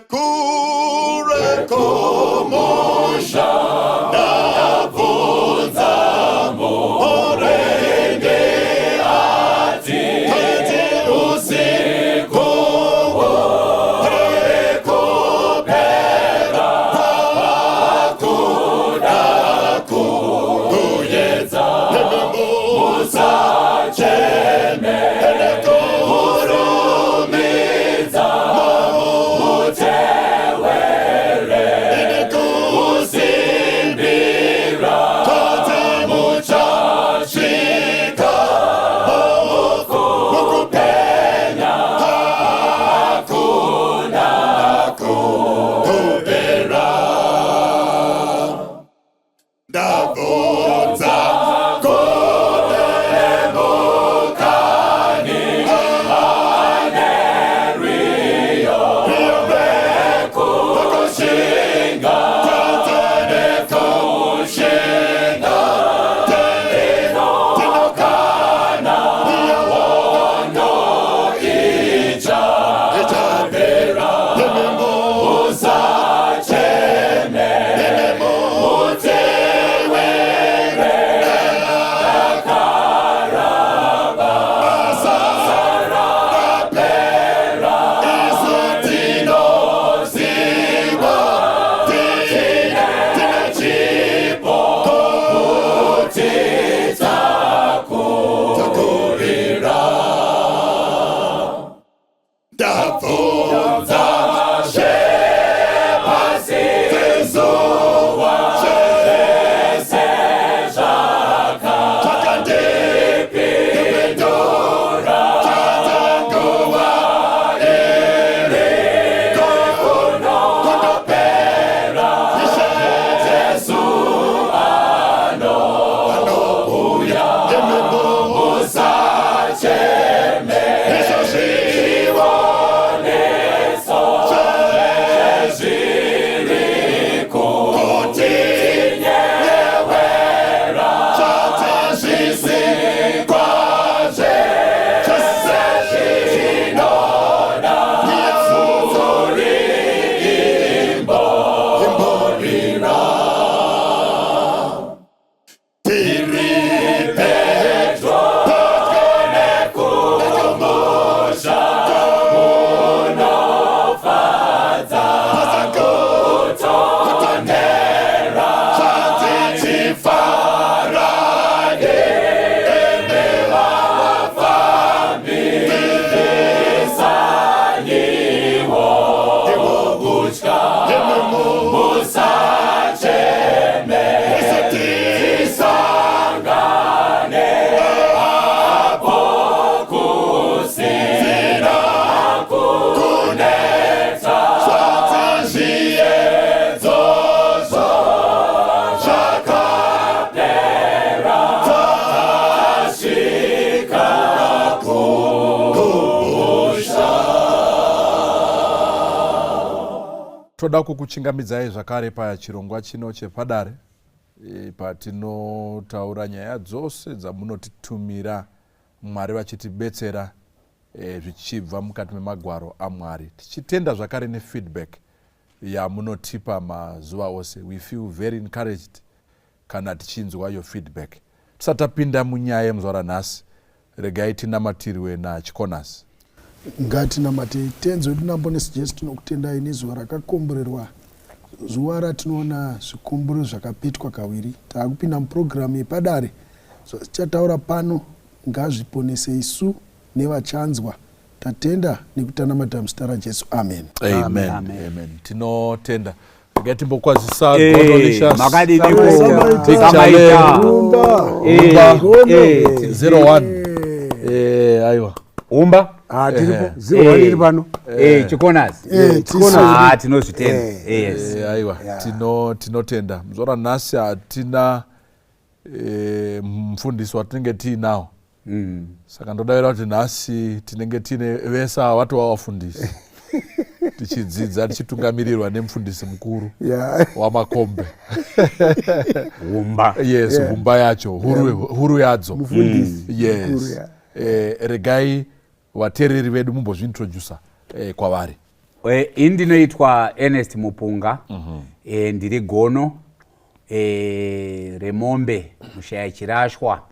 Kure kumusha ndabvunza murenge ati ati usiku kupera kwakuda kuyedza musacheme kurumidza mutewere kusimbira kuti muchasvika mukupenya hakuna kupera ndabvunza kune mukani ane rwiyo rwekushinga nekushinga tinokana hondo ichapera musacheme mutewere basa rapera isu tinoziva tine chipo kuti takurira ndabvunza zvepasi pezuva zvese zvakandipindura nguva iri kundopera Ishe Jesu anouya musacheme izvo zvioniso zvezviri kutinyevera zvisikwa zvese zvinoda imborira tiri pedyo nekumusha munofadza kutonhera tichifaraye imi vafambi bvisanyiwo kutya musacheme tisangane apo kusina kunetsa zviedzo zvakapera tasvika kumusha. Toda kukuchingamidzai zvakare pachirongwa chino chepadare patinotaura nyaya dzose dzamunotitumira Mwari vachitibetsera zvichibva mukati memagwaro aMwari. Tichitenda zvakare nefeedback yamunotipa mazuva ose. We feel very encouraged kana tichinzwa your feedback. Tisati tapinda munyaya yemuzuva ranhasi, regai tinamatirwe naChikonasi. Ngatinamatei. Tenzi wedu naMponesi Jesu, tinokutendai nezuva rakakomborerwa, zuva ratinoona zvikomborero zvakapetwa kaviri. Taakupinda mupurogiramu yepadare. Zvatichataura pano ngazviponese isu nevachanzwa. Tatenda nekutanamata muzita raJesu. Amen. Amen. Amen. Amen. Tinotenda. Regai timbokwazisa Eh, Godolicious. makadini Big ko? Chale. Samaita. Rumba. Eh, Rumba. eh, 01. Aiwa. Umba. Ah, tiripo. Ehe. 01 iri pano. Chikonas. Tisu. Ah, tinozvitenda. Yes. Aiwa. Tinotenda. Muzuva ranhasi hatina mufundisi watinenge tiinawo. Saka ndodavira kuti nhasi tinenge tiine vese ava vatova vafundisi. Tichidzidza tichitungamirirwa nemufundisi mukuru waMakombe. Humba. Yes, humba yacho, huru yadzo. Mufundisi. Yes. Mukuru, yeah. Regai vateereri vedu mumbozviintroducer. kwavari. Ini ndinoitwa Ernest Mupunga. Ndiri gono remombe mushaya chirashwa.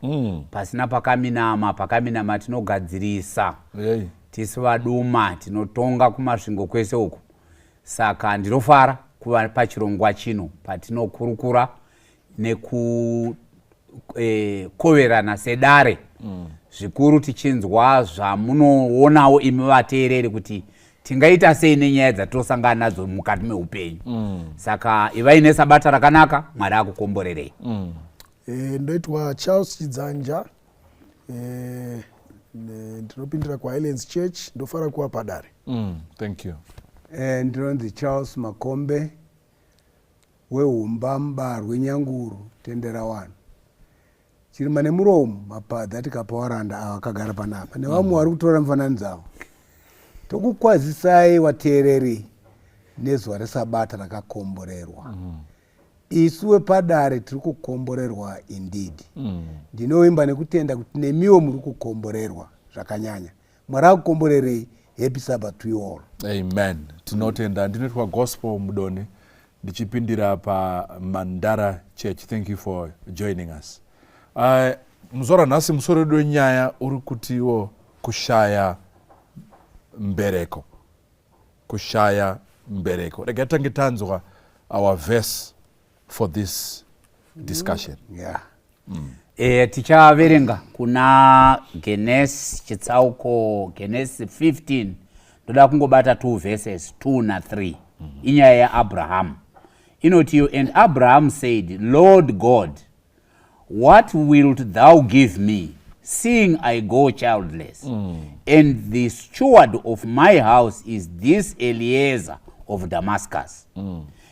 Pasina pakaminama, pakaminama tinogadzirisa. Hey. Tisu vaduma tinotonga kuMasvingo kwese uku. Saka ndinofara kuva pachirongwa chino patinokurukura nekukoverana sedare, zvikuru tichinzwa zvamunoonawo imi vateereri kuti tingaita sei nenyaya dzatosangana nadzo mukati meupenyu. Saka ivai nesabata rakanaka, Mwari akukomborerei. Ndoitwa Charles Chidzanja, ndinopindira kuHighlands Church. Ndofara kuva padare. Thank you. Ndinonzi Charles Makombe wehumba mubarwe nyanguru tendera wanu chirima nemuromo mapadza tikapa waranda ava akagara panapa nevamwe vari kutora mufananidzo avo. Tokukwazisai vateereri nezuva resabata rakakomborerwa. Isu wepadare tiri kukomborerwa indeed. Ndinovimba nekutenda kuti nemiwo muri kukomborerwa zvakanyanya. Mwari akukomborerei. Happy Sabbath to you all. Amen, tinotenda. Ndinoitwa Gospel Mudoni, ndichipindira paMandara Church. Thank you for joining us. Muzuva ranhasi musoro wedu wenyaya uri kutiwo kushaya mbereko, kushaya mbereko. Regai tange tanzwa our verse for this discussion. Tichaverenga kuna Genesis chitsauko, Genesis 15. Ndoda kungobata two verses, 2 na3. Inyaya yaAbraham inotiyo, "And Abraham said, 'Lord God, what wilt thou give me, seeing I go childless, and the steward of my house is this Eliezer of Damascus?'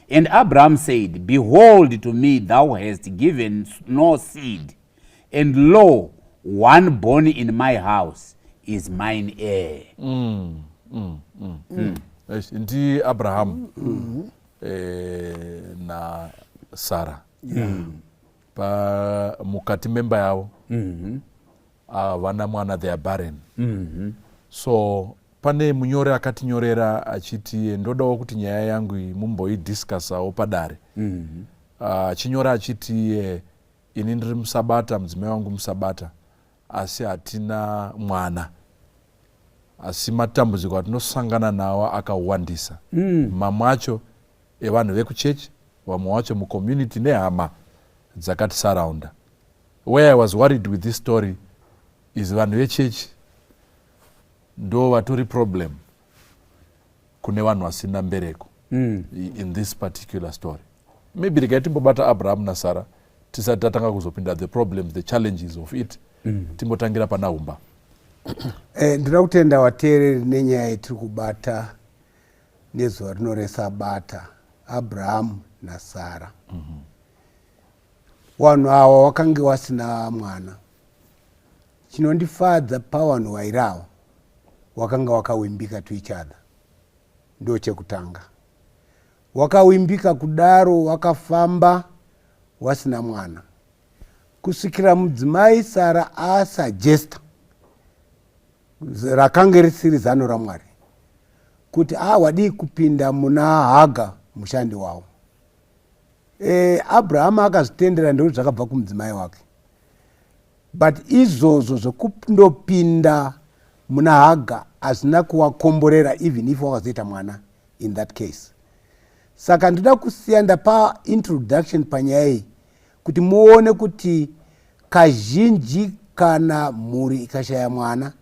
And Abraham said, 'Behold, to me thou hast given no seed, and lo, one born in my house is mine heir.'" Eish, ndiAbraham naSara pa mukati memba yavo havana mwana, they are barren. So pane munyori akatinyorera achiti ndodawo kuti nyaya yangu iyi mumboidiscusawo padare. Achinyora achiti ini ndiri musabata, mudzimai wangu musabata, asi hatina mwana, asi matambudziko atinosangana nawo akawandisa. Mamwe acho evanhu vekuchechi, vamwe vacho mucommunity nehama dzakatisaraunda. Where I was worried with this story is vanhu vechechi ndo vatori problem kune vanhu vasina mbereko. In this particular story, maybe regai timbobata Abraham naSara tisati tatanga kuzopinda the problems, the challenges of it. Timbotangira pana Humba. Ndinoda kutenda vateereri nenyaya yetiri kubata nezuva rino resabata, Abrahamu naSara. Vanhu ava vakange vasina mwana. Chinondifadza pavanhu vairi ava, wakanga wakawimbika to each other. Ndo chekutanga, wakawimbika kudaro wakafamba wasina mwana kusvikira mudzimai Sara asuggesta rakange risiri zano raMwari kuti a wadii kupinda muna Haga mushandi wavo. Abrahamu akazvitendera ndekuti zvakabva kumudzimai wake, but izvozvo zvekundopinda muna Haga hazvina kuvakomborera, even if wakazoita mwana in that case. Saka ndoda kusiya ndapa introduction panyaya iyi kuti muone kuti kazhinji kana mhuri ikashaya mwana,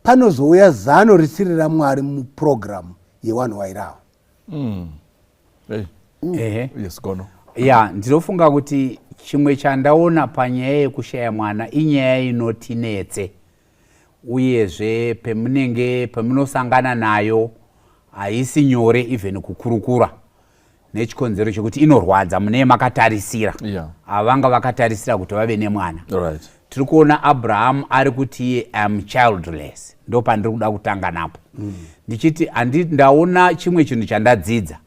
panozouya zano risiri raMwari mupurogiramu yevanhu vairawo. Hey. Ehe. Yes, gono. Ya, ndinofunga kuti chimwe chandaona panyaya yekushaya mwana inyaya inotinetse, uyezve pemunenge pemunosangana nayo haisi nyore even kukurukura, nechikonzero chekuti inorwadza. Munee makatarisira, havanga vakatarisira kuti vave nemwana. Tiri kuona Abrahamu ari kuti iye am childless. Ndo pandiri kuda kutanga napo. Ndichiti ndaona chimwe chinhu chandadzidza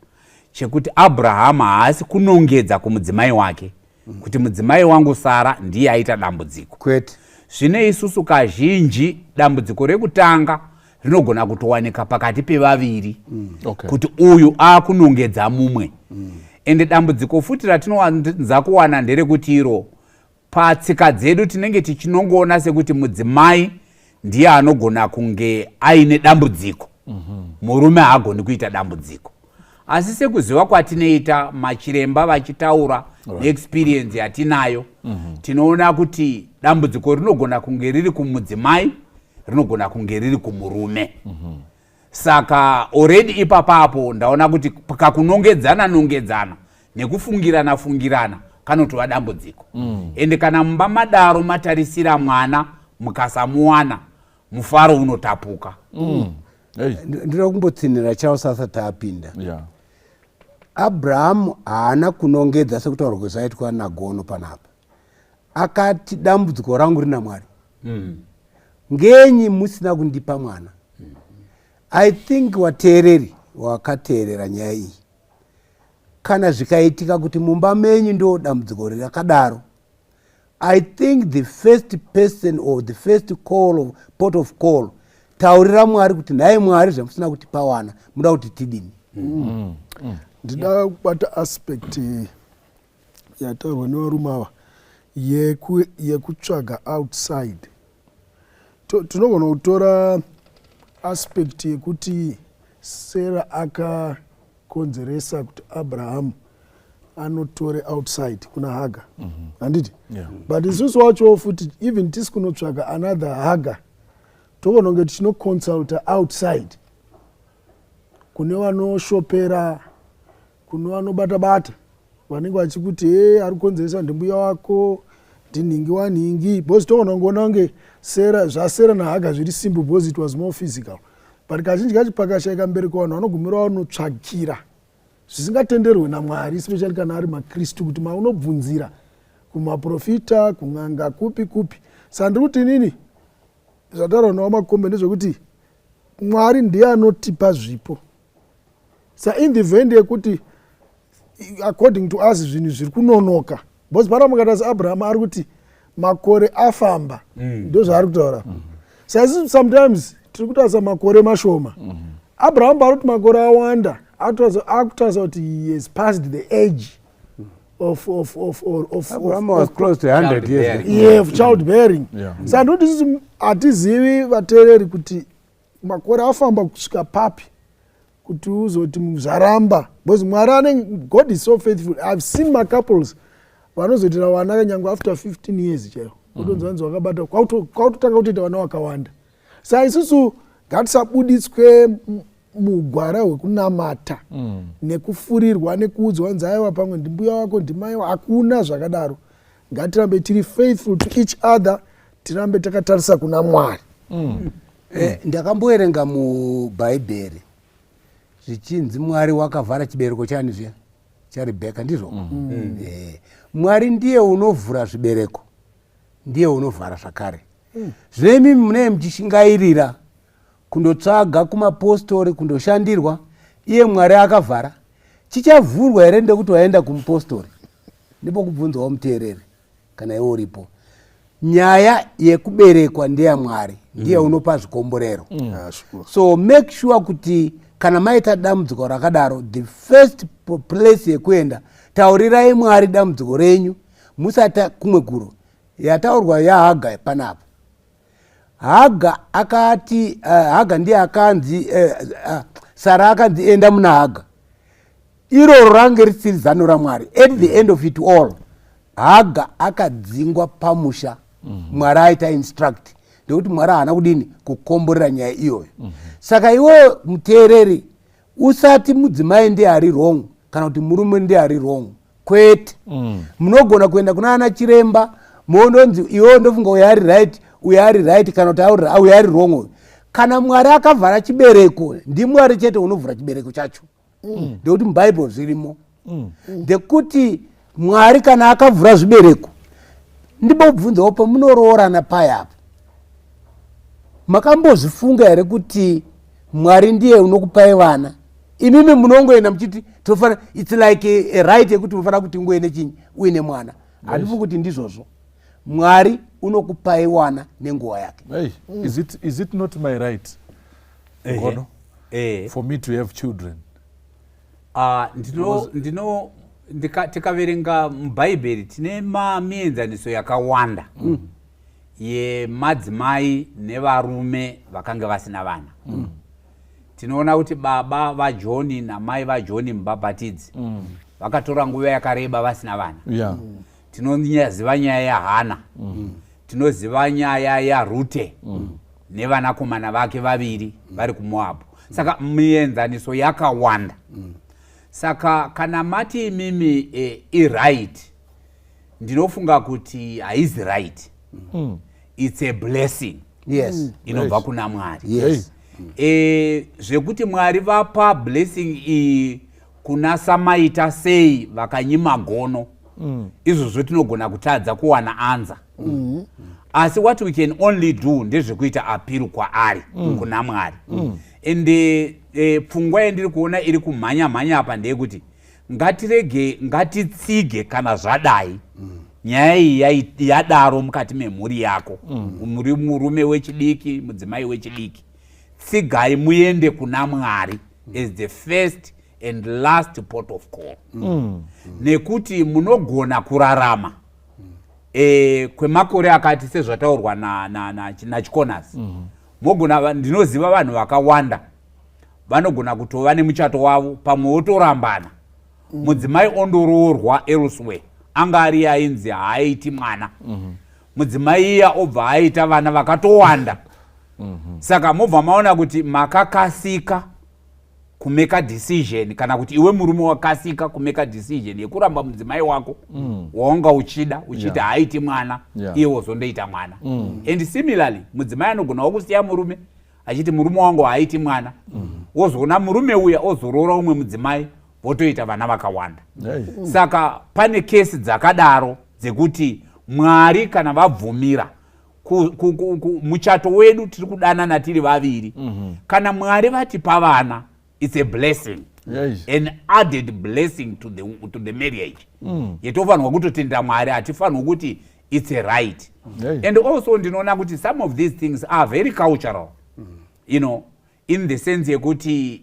chekuti Abrahamu haasi kunongedza kumudzimai wake kuti mudzimai wangu Sara ndiye aita dambudziko. Kwete. Zvine isusu kazhinji dambudziko rekutanga. Rinogona kutowanika pakati pevaviri kuti uyu akunongedza mumwe. Ende dambudziko futi ratinowanza kuwana nderekuti iro patsika dzedu tinenge tichinongoona sekuti mudzimai ndiye anogona kunge aine dambudziko, murume haagoni kuita dambudziko. Asi sekuziva kwatinoita machiremba vachitaura neexperience yatinayo, tinoona kuti dambudziko rinogona kunge riri kumudzimai, rinogona kunge riri kumurume. Saka already ipapapo ndaona kuti kakunongedzana nongedzana nekufungirana fungirana kanotova dambudziko. Ende kana mumba madaro matarisira mwana, mukasamuwana, mufaro unotapuka. Hey. Ndinoda kumbotsinhira Charles asati apinda. Abrahamu haana kunongedza sekutaurwa kwezvaitwa naGono panapa. Akati, "Dambudziko rangu rina Mwari. Ngenyi musina kundipa mwana?" I think wateereri wakateerera nyaya iyi, kana zvikaitika kuti mumba menyu ndo dambudziko rakadaro, I think the first person or the first call of, port of call, taurira Mwari kuti, "Nhai Mwari, zvamusina kutipa wana, muda kuti tidini?" Ndida kubata aspect yataurwa nevarume ava yekutsvaga outside. Tinogona kutora aspect yekuti Sara akakonzeresa kuti Abrahamu anotore outside kuna Haga, handiti? Yeah. But isusu wachowo futi, even tisi kunotsvaga another Haga, togona kunge tichinoconsulta outside kune vanoshopera, kune vanobata bata, vanenge vachikuti, "He, ari kukonzeresa ndimbuya wako, ndinhingi wanhingi," because togona kungoona kunge Sera, zvaSera naHaga zviri simple because it was more physical. But kazhinji kacho pakashayika mbereko, vanhu vanogumira vanotsvakira zvisingatenderwe naMwari, especially kana ari maKristu, kuti maunobvunzira kumaprofita, kun'anga, kupi kupi. Saka ndiri kuti inini zvataurwa naVaMakombe ndezvekuti Mwari ndiye anotipa zvipo. Sa in the event yekuti according to us zvinhu zviri kunonoka, because pana mukati asi Abrahamu ari kuti makore afamba, ndo zvaari kutaura. Sa isusu sometimes tiri kutarisa makore mashoma. Abrahamu paari kuti makore awanda, akutarisa kuti he has passed the age of Abraham was close to 100 years. Childbearing. Yeah, of child bearing. Saka ndikuti isusu hatizivi, vateereri, kuti makore afamba kusvika papi kuti uzoti zvaramba, because Mwari ane, God is so faithful. I've seen macouples vanozoitira vana nyange after 15 years chaivo, kutonzi vanzi vakabata, kwakutotanga kutoita vana vakawanda. Saka isusu ngatisabuditswe mugwara hwekunamata nekufurirwa nekuudzwa nzi, "Aiwa, pamwe ndimbuya wako, ndimai." Hakuna zvakadaro. Ngatirambe tiri faithful to each other, tirambe takatarisa kuna Mwari. Ndakamboerenga mubhaibheri zvichinzi Mwari wakavhara chibereko chani zviya, chaRebheka, ndizvo? Mwari ndiye unovhura zvibereko, ndiye unovhara zvakare. Zvino imimi munee muchishingairira kundotsvaga kumapostori, kundoshandirwa, iye Mwari akavhara. Chichavhurwa here ndekuti waenda kumupostori? Ndipo kubvunzawo muteereri kana iwe uripo. Nyaya yekuberekwa ndeyaMwari, ndiye unopa zvikomborero. Ah, sure. So make sure kuti kana maita dambudziko rakadaro, the first place yekuenda, taurirai Mwari dambudziko renyu, musati kumwe kuro. Yataurwa yaHaga panapa, Haga akati, Haga ndiye akanzi, Sara akanzi enda muna Haga. Iroro range risiri zano raMwari. At the end of it all, Haga akadzingwa pamusha. Mwari aita instruct ndekuti Mwari haana kudini kukomborera nyaya iyoyo. Saka iwe muteereri, usati mudzimai ndiye ari wrong kana kuti murume ndiye ari wrong, kwete. Munogona kuenda kuna ana chiremba, mondonzi, "Iwewe ndofunga uyo ari right, uyo ari right," kana kuti uyo ari wrong uyu. Kana Mwari akavhara chibereko, ndiMwari chete unovhura chibereko chacho, ndekuti mubhaibheri zvirimo ndekuti Mwari kana akavhura zvibereko. Ndibobvunzawo, pamunoroorana paya apa, makambozvifunga here kuti Mwari ndiye unokupai vana? Imimi munongoenda muchiti tofanira, it's like a right yekuti unofanira kuti ungoende chinyi uine mwana. Handifungi kuti ndizvozvo. Mwari unokupai wana nenguva yake. Hey, is it not my right? Gono, Eh. for me to have children. Ah, ndino ndino tikaverenga mubhaibheri tine mienzaniso yakawanda yemadzimai nevarume vakanga vasina vana. Tinoona kuti baba vaJohni namai vaJohni mubhabhatidzi vakatora nguva yakareba vasina vana. Tinoziva nyaya yaHana. Tinoziva nyaya yaRute nevanakomana vake vaviri vari kuMoabhu. Saka mienzaniso yakawanda. Saka kana mati imimi iright, ndinofunga kuti haizi right. It's a blessing inobva kuna Mwari. Zvekuti Mwari vapa blessing iyi kuna Samaita, sei vakanyima Gono, izvozvo tinogona kutadza kuwana answer. Asi what we can only do ndezvekuita appeal kwaari, kuna Mwari. Ende pfungwa yandiri kuona iri kumhanya mhanya apa ndeyekuti ngatirege, ngatitsige kana zvadai. Nyaya iyi yadaro mukati memhuri yako, muri murume wechidiki, mudzimai wechidiki, tsigai muende kuna Mwari as the first and last port of call, nekuti munogona kurarama kwemakore akati, sezvataurwa naChikonasi. Mogona ndinoziva vanhu vakawanda vanogona kutova nemuchato wavo, pamwe wotorambana, mudzimai ondoroorwa elsewhere, anga ari ainzi haaiti mwana. Mudzimai iya obva aita vana vakatowanda. Saka mobva maona kuti makakasika kumake decision, kana kuti iwe murume wakasika kumake decision yekuramba mudzimai wako waunga uchida, uchiti haaiti mwana, iye wozondoita mwana. And similarly, mudzimai anogonawo kusiya murume achiti murume wangu haaiti mwana, wozoona murume uya ozoroora umwe mudzimai, votoita vana vakawanda. Saka pane kesi dzakadaro dzekuti Mwari kana vabvumira muchato wedu, tiri kudanana tiri vaviri, kana Mwari vatipa vana, it's a blessing, an added blessing to the marriage yetofanirwa kutotenda Mwari. Hatifanirwa kuti it's a right. And also ndinoona kuti some of these things are very cultural, in the sense yekuti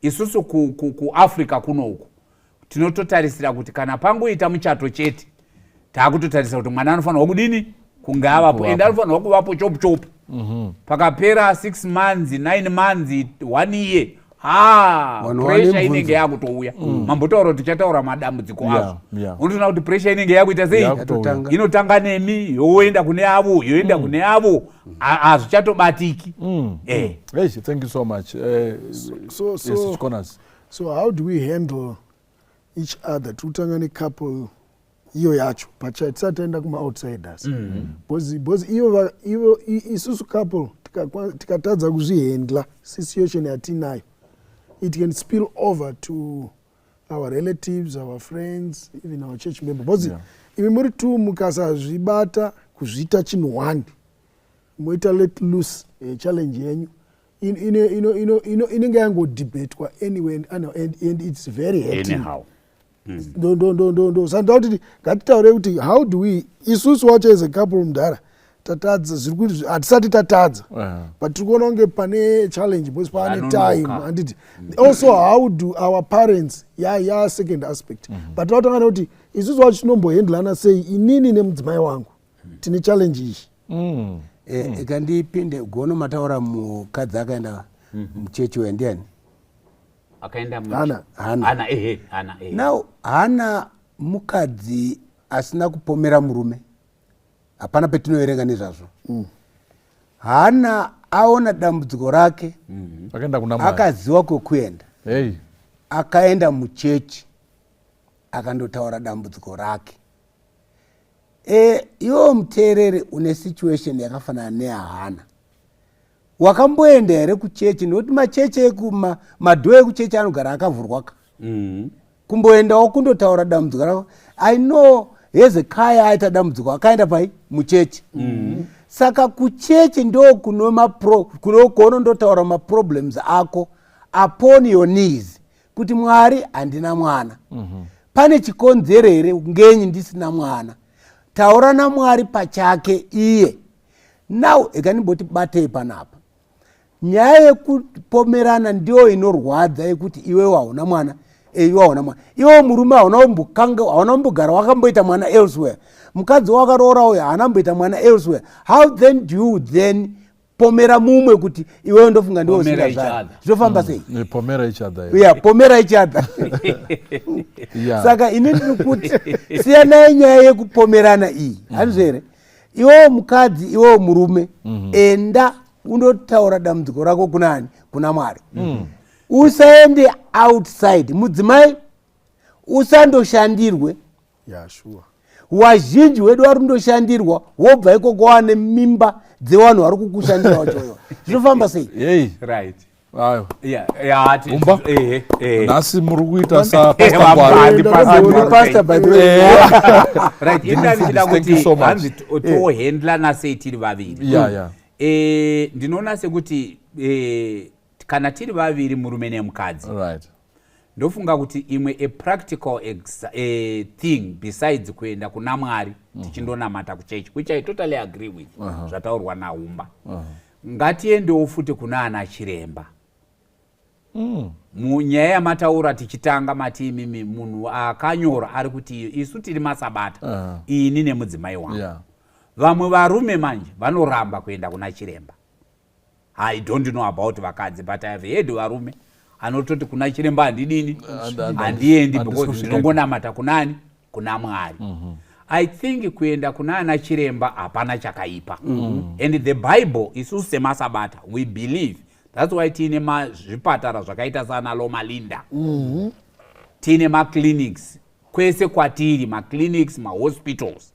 isusu kuAfrica kunoku tinototarisira kuti kana pangoita muchato chete, taakutotarisira kuti mwana anofanirwa kudini? Kunge avapo, ende anofanirwa kuvapo chopu chopu. Pakapera 6 months, 9 months, 1 year, ha, Vanhu vane pressure mibvunzo. inenge yakutouya. Mambotaura kuti tichataura madambudziko azvo. Unotoona kuti pressure inenge yakuita sei? Yakutouya. Yatotanga. Inotanga nemi, yoenda kune avo, yoenda kune avo. Hazvichatobatiki. Hey, thank you so much. So, Yes, Chikonasi. So how do we handle each other? Tikutanga necouple iyo yacho pacha, tisati taenda kuma-outsiders, because ivo isusu couple tikatadza kuzvihandla situation yatinayo, it can spill over to our relatives, our friends, even our church member, because imi muri two, mukasazvibata kuzviita chinhu one, moita let loose challenge yenyu, inenge yangodhibhetwa anyway and it's very hurting. Anyhow. Ndo saka ndoda kuti ngatitaurei kuti how do we, isusu wacho as a couple, mudhara, tatadza, zviri kuti hatisati tatadza, but tiri kuona kunge pane challenge because pane Vanonoka. time, handiti? Also, how do our parents, ya second aspect, but toda kutanga nekuti isusu wacho tinombohandlana sei, inini nemudzimai wangu tine challenge iyi. Ikandipinde Gono, mataura mukadzi akaenda muchechi uya ndiani? Akaenda Hana. Hana. Hana, ehe, Hana, ehe. Now Hana mukadzi asina kupomera murume, hapana petinoverenga nezvazvo. Hana aona dambudziko rake, Akaenda kuna Mwari. Akaziva kwekuenda. Hey. Akaenda muchechi, akandotaura dambudziko rake. Iwo muteereri une situation yakafanana neyaHana, wakamboenda here kuchechi? Nokuti machechi madoor ekuchechi anogara akavhurwa ka. Kumboendawo kundotaura dambudziko rako. I know Hezekaya aita dambudziko, akaenda pai? Muchechi. Saka kuchechi ndo kuno kuonondotaura maproblems ako upon your knees, kuti Mwari, handina mwana. Pane chikonzero here ngenyi ndisina mwana? Taura naMwari pachake iye. Now ikandimboti batei panapa. Nyaya yekupomerana ndiyo inorwadza, yekuti iwewe hauna mwana, iwe hauna mwana, iwewe murume hauna kumbokanga, hauna kumbogara wakamboita mwana elsewhere, mukadzi wakaroora uyo haana kumboita mwana elsewhere. How then do you then pomera mumwe kuti iwewe ndofunga ndiwe Pomera each usingazvari? other. Zvinofamba sei? Pomera each other. Yeah, pomera each other. Saka ini ndiri kuti siyanai nyaya yekupomerana iyi, handizvo here? Iwewo mukadzi, iwewo murume, enda undotaura dambudziko rako kunani? Kuna Mwari. Usaende outside. Mudzimai, usandoshandirwe. Yeah, sure. Wazhinji wedu vari kundoshandirwa, wobva ikoko wane mimba dzevanhu vari kukushandira wachoyo. Zvinofamba sei? Yei. Right. Ayo. Yeah. Umba. Ehe. Nhasi muri kuita sapastor Vamwe Ngwari. handi pastor Ndiri Ngwari. pastor, by the way. Right, inda ndichida Thank you kuti so much. hanzi tohandlana sei tiri vaviri? Ndinoona sekuti kana tiri vaviri, murume nemukadzi, ndofunga kuti imwe a practical thing besides kuenda kuna Mwari tichindonamata kuchechi, which I totally agree with zvataurwa naUmba, ngatiendewo futi kuna ana chiremba. Munyaya yamataura tichitanga, mati imimi munhu akanyora ari kuti isu tiri masabata, ini nemudzimai wangu. Vamwe varume manje vanoramba kuenda kuna chiremba. I don't know about vakadzi, but I have heard varume anototi kuna chiremba handidini, handiendi, Handisi because kusvika. ndinongonamata kunani? Kuna Mwari. I think kuenda kuna ana chiremba hapana chakaipa. And the Bible, isusu semasabata we believe, that's why tiine mazvipatara zvakaita sana Loma Linda, tiine maclinics kwese kwatiri, maclinics, mahospitals.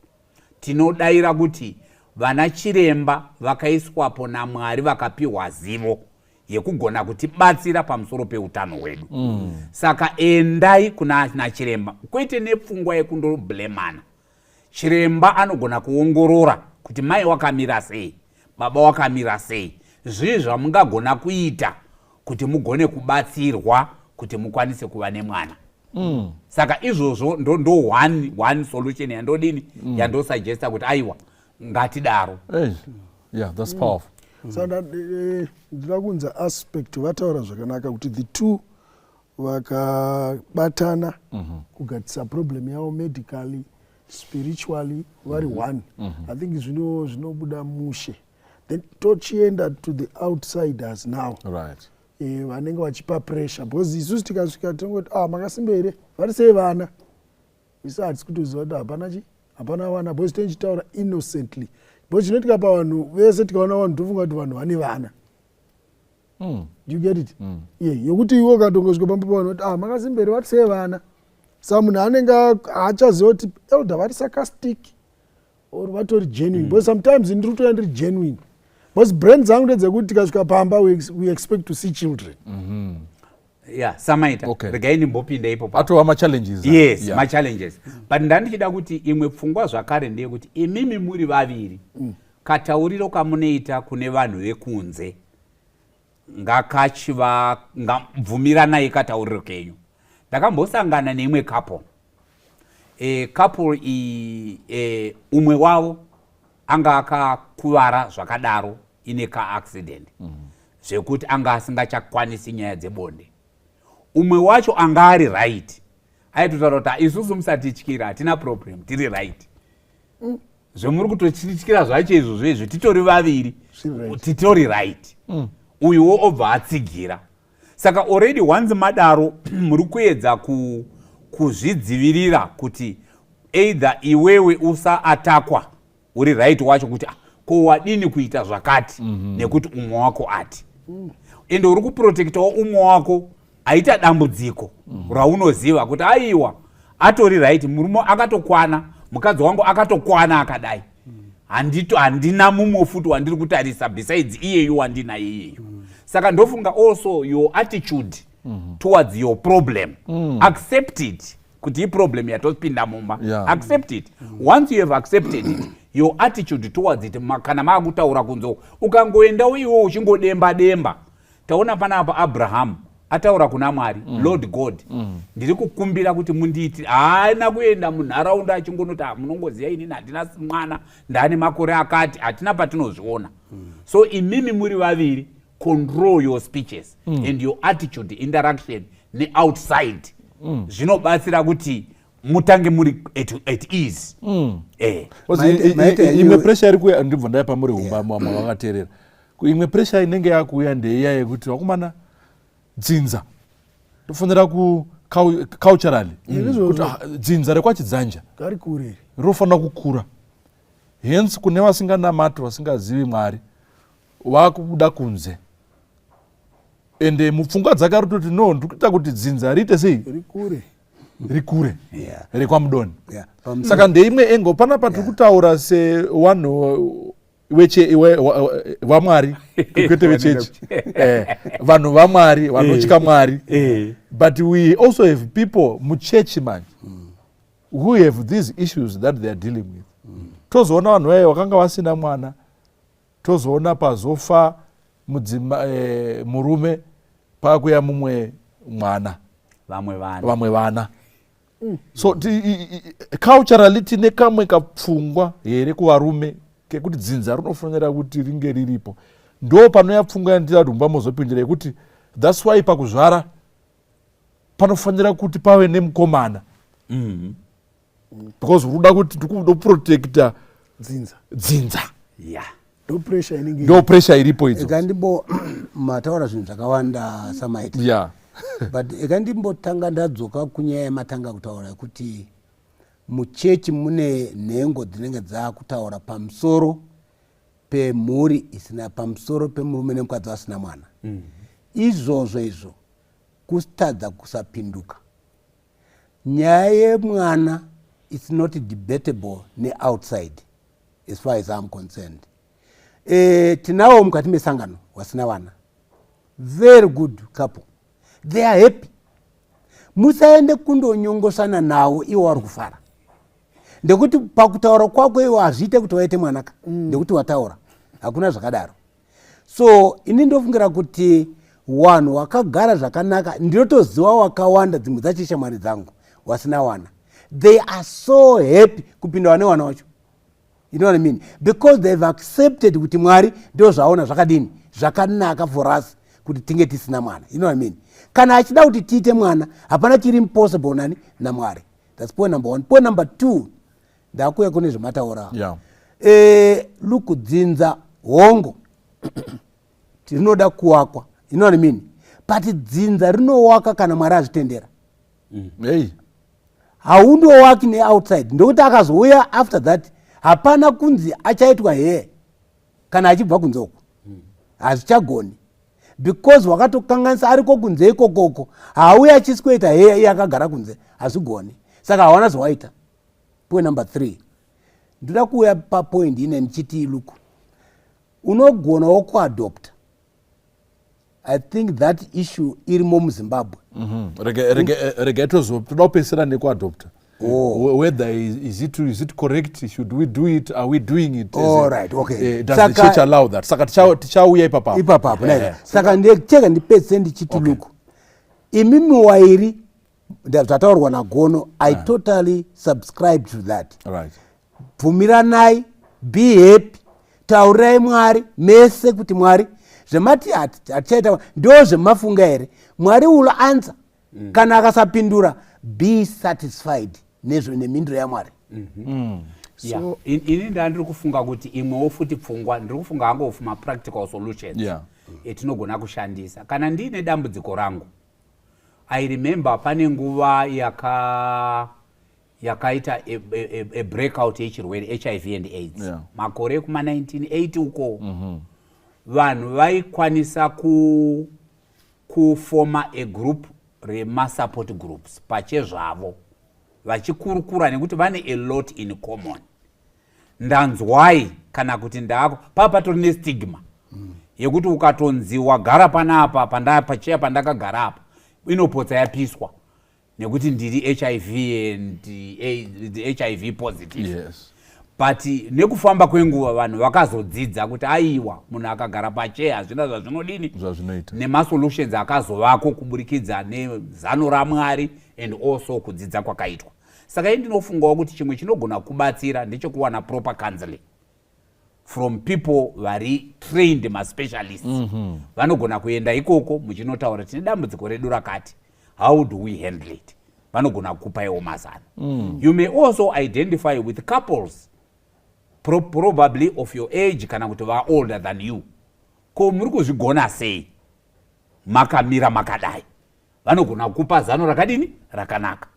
Tinodayira kuti vana chiremba vakaiswapo naMwari, vakapiwa zivo yekugona kutibatsira pamusoro peutano hwedu. Saka endai kuna nachiremba, kwete nepfungwa yekundoblemana. Chiremba anogona kuongorora kuti mai wakamira sei, baba wakamira sei, zvii zvamungagona kuita kuti mugone kubatsirwa kuti mukwanise kuva nemwana. Saka izvozvo ndo one solution yandodini, yandosuggesta kuti aiwa, ngatidaro. Hey. Yeah, that's powerful. Saka ndinoda kunza aspect vataura zvakanaka kuti the two vakabatana kugadzisa problem yavo medically, spiritually, vari one, I think zvinobuda mushe. Then tochienda to the outsiders now, vanenge vachipa pressure, because isusu tikasvika tinongoti, "Ah, makasimba here? Vari sei vana?" Isu hatisi kutoziva kuti hapana chi, hapana vana, because tinochitaura innocently, because chinoitika pavanhu vese, tikaona vanhu tofunga kuti vanhu vane vana. Do you get it? Yeah, yokuti iwe ukatongosvika pamba pavanhu kuti, "Ah, makasimba here? Vari sei vana?" Saka munhu anenge haachaziva kuti elder vari sarcastic or vatori genuine, because sometimes ndiri kutoya ndiri genuine, because brain dzangu ndedzekuti tikasvika pamba we expect to see children. Ya, samaita. Regai ndimbopinda ipo papo. Atova machallenges. Yes, machallenges, but ndandichida kuti imwe pfungwa zvakare ndeyekuti imimi muri vaviri, katauriro kamunoita kune vanhu vekunze ngakachiva ngabvumiranai katauriro kenyu. Ndakambosangana neimwe couple. Couple iyi, umwe wavo anga akakuvara zvakadaro ine kaaccident, zvekuti anga asingachakwanisi nyaya dzebonde. Umwe wacho anga ari right, aitotaura kuti, "Isusu musatityira, hatina problem, tiri right. Zvemuri kutotyira zvacho izvozvo izvi, titori vaviri, titori right." Uyuwo obva atsigira. Saka already once madaro, muri kuedza kuzvidzivirira kuti either iwewe usaatakwa uri right wacho kuti, "Ah, ko wadini kuita zvakati?" Nekuti umwe wako ati, ende uri kuprotectawo umwe wako aita dambudziko raunoziva kuti aiwa, atori right, murume akatokwana, mukadzi wangu akatokwana akadai. Handito, handina mumwe futi wandiri kutarisa besides iyeyu wandinaye iyeyu. Saka ndofunga also your attitude towards your problem, accept it kuti iproblem yatopinda mumba. Accept it. Once you have accepted it, your attitude towards it, kana maakutaura kunze, ukangoendawo iwo uchingodemba demba. Taona panapa Abrahamu ataura kuna Mwari, "Lord God, ndiri kukumbira kuti mundiiti." Haana kuenda munharaunda achingonoti, "Ah, munongoziva inini handina mwana, ndaane makore akati." Hatina patinozviona. So imimi muri vaviri Control your speeches and your attitude, interaction neoutside. Zvinobatsira kuti mutange muri at ease. Imwe pressure iri kuuya, ndibva ndaya pamuri humba mavakateerera, imwe pressure inenge yakuuya ndeiya yekuti, vakomana, dzinza tofanira ku culturally kuti dzinza rekwachidzanja rinofanira kukura. Hence kune vasinganamati, vasingazivi Mwari, vakubuda kunze, ende mupfungwa dzake ari kutoti, "No, ndiri kuita kuti dzinza riite sei?" Rikure. Rikure rekwamudoni. Saka ndeimwe angle panapa tiri kutaura sevanhu vamwari, kwete vechechi, vanhu vamwari vanotya Mwari. But we also have people muchechi manje who have these issues that they are dealing with. Tozoona vanhu vaye vakanga vasina mwana, tozoona pazofa mudzima, murume, pakuya mumwe mwana. Vamwe vana. Vamwe vana. So culturally tine kamwe kapfungwa here kuvarume kekuti dzinza rinofanira kuti ringe riripo? Ndo panoya pfungwa yandira kuti humba mozopindira yekuti that's why pakuzvara panofanira kuti pave nemukomana, because uri kuda kuti ndikuda dzinza. Dzinza. Ndo pressure inenge. Ndo pressure iripo idzo. Ikandimbo mataura zvinhu zvakawanda samaita, but ikandimbotanga ndadzoka kunyaya yamatanga kutaura yekuti muchechi mune nhengo dzinenge dzaakutaura pamusoro pemhuri isina, pamusoro pemurume nemukadzi vasina mwana. Izvozvo izvo kutadza kusapinduka. Nyaya yemwana, it's not debatable neoutside as far as I'm concerned. Tinawo mukati mesangano vasina vana, very good couple, they are happy. Musaende kundonyongosana nawo, iwo vari kufara, ndekuti pakutaura kwako iwo hazviite kuti waite mwanaka ndekuti wataura. Hakuna zvakadaro. So ini ndofungira kuti vanhu wakagara zvakanaka, ndinotoziva wakawanda, dzimwe dzacho shamwari dzangu wasina wana, they are so happy kupinda vane wana wacho, you know what I mean, because they've accepted kuti Mwari ndo zvaona zvakadini zvakanaka for us kuti tinge tisina mwana, you know what I mean. Kana achida kuti tiite mwana, hapana chiri impossible nani naMwari. That's point number one. Point number two, ndakuya kune zvemataura. Look, dzinza hongo rinoda kuwakwa, you know what I mean, but dzinza rinowaka kana Mwari azvitendera. Hey. Haundowaki neoutside, ndokuti akazouya after that, hapana kunzi achaitwa here kana achibva kunze uko, hazvichagoni because wakatokanganisa ariko kunze ikokoko. Hauyi achisweta heya iye akagara kunze, hazvigoni. Saka hawana zvawaita. Point number three, ndoda kuuya papoint ine ndichiti, look, unogonawo kuadopta. I think that issue irimo muZimbabwe. Regai toda kupedzisira nekuadopta. Oh. Whether is it correct, should we do it, are we doing it? All right, okay. Does the church allow that? Saka tichauya ipapapo. Ipapapo. Saka ndechega ndipedzise ndichiti, look, imimi wairi zvataurwa nagono, I totally subscribe to that. Bvumiranai, be happy, taurirai Mwari mese kuti Mwari, zvemati hatichaita ndo zvemafunga here? Mwari will answer. Kana akasapindura, be satisfied nezvo nemhinduro yaMwari. Yeah. Ini ndandiri kufunga kuti imwewo futi pfungwa, ndiri kufunga hangu mapractical solutions etinogona kushandisa kana ndiine dambudziko rangu. I remember pane nguva yakaita a breakout yechirwere HIV and AIDS, makore ekuma1980 uko. Vanhu vaikwanisa kufoma a group remasupport groups pachezvavo, vachikurukura nekuti vane a lot in common. Ndanzwai kana kuti ndako paa patori nestigma yekuti ukatonzi wagara panapa pacheya pandakagara apa, inopotsa yapiswa nekuti ndiri HIV and HIV positive. But nekufamba kwenguva vanhu vakazodzidza kuti aiwa, munhu akagara pacheya hazvina zvazvinodini. Zvazvinoita. Nemasolutions akazovako kuburikidza nezano raMwari and also kudzidza kwakaitwa. Saka ii ndinofungawo kuti chimwe chinogona kubatsira ndechekuwana proper counseling. From people vari trained, maspecialists. Vanogona kuenda ikoko muchinotaura, "Tine dambudziko redu rakati, how do we handle it?" Vanogona kukupaiwo mazano. You may also identify with couples probably of your age kana kuti vaolder than you. Ko muri kuzvigona sei makamira makadai? Vanogona kukupa zano rakadini rakanaka.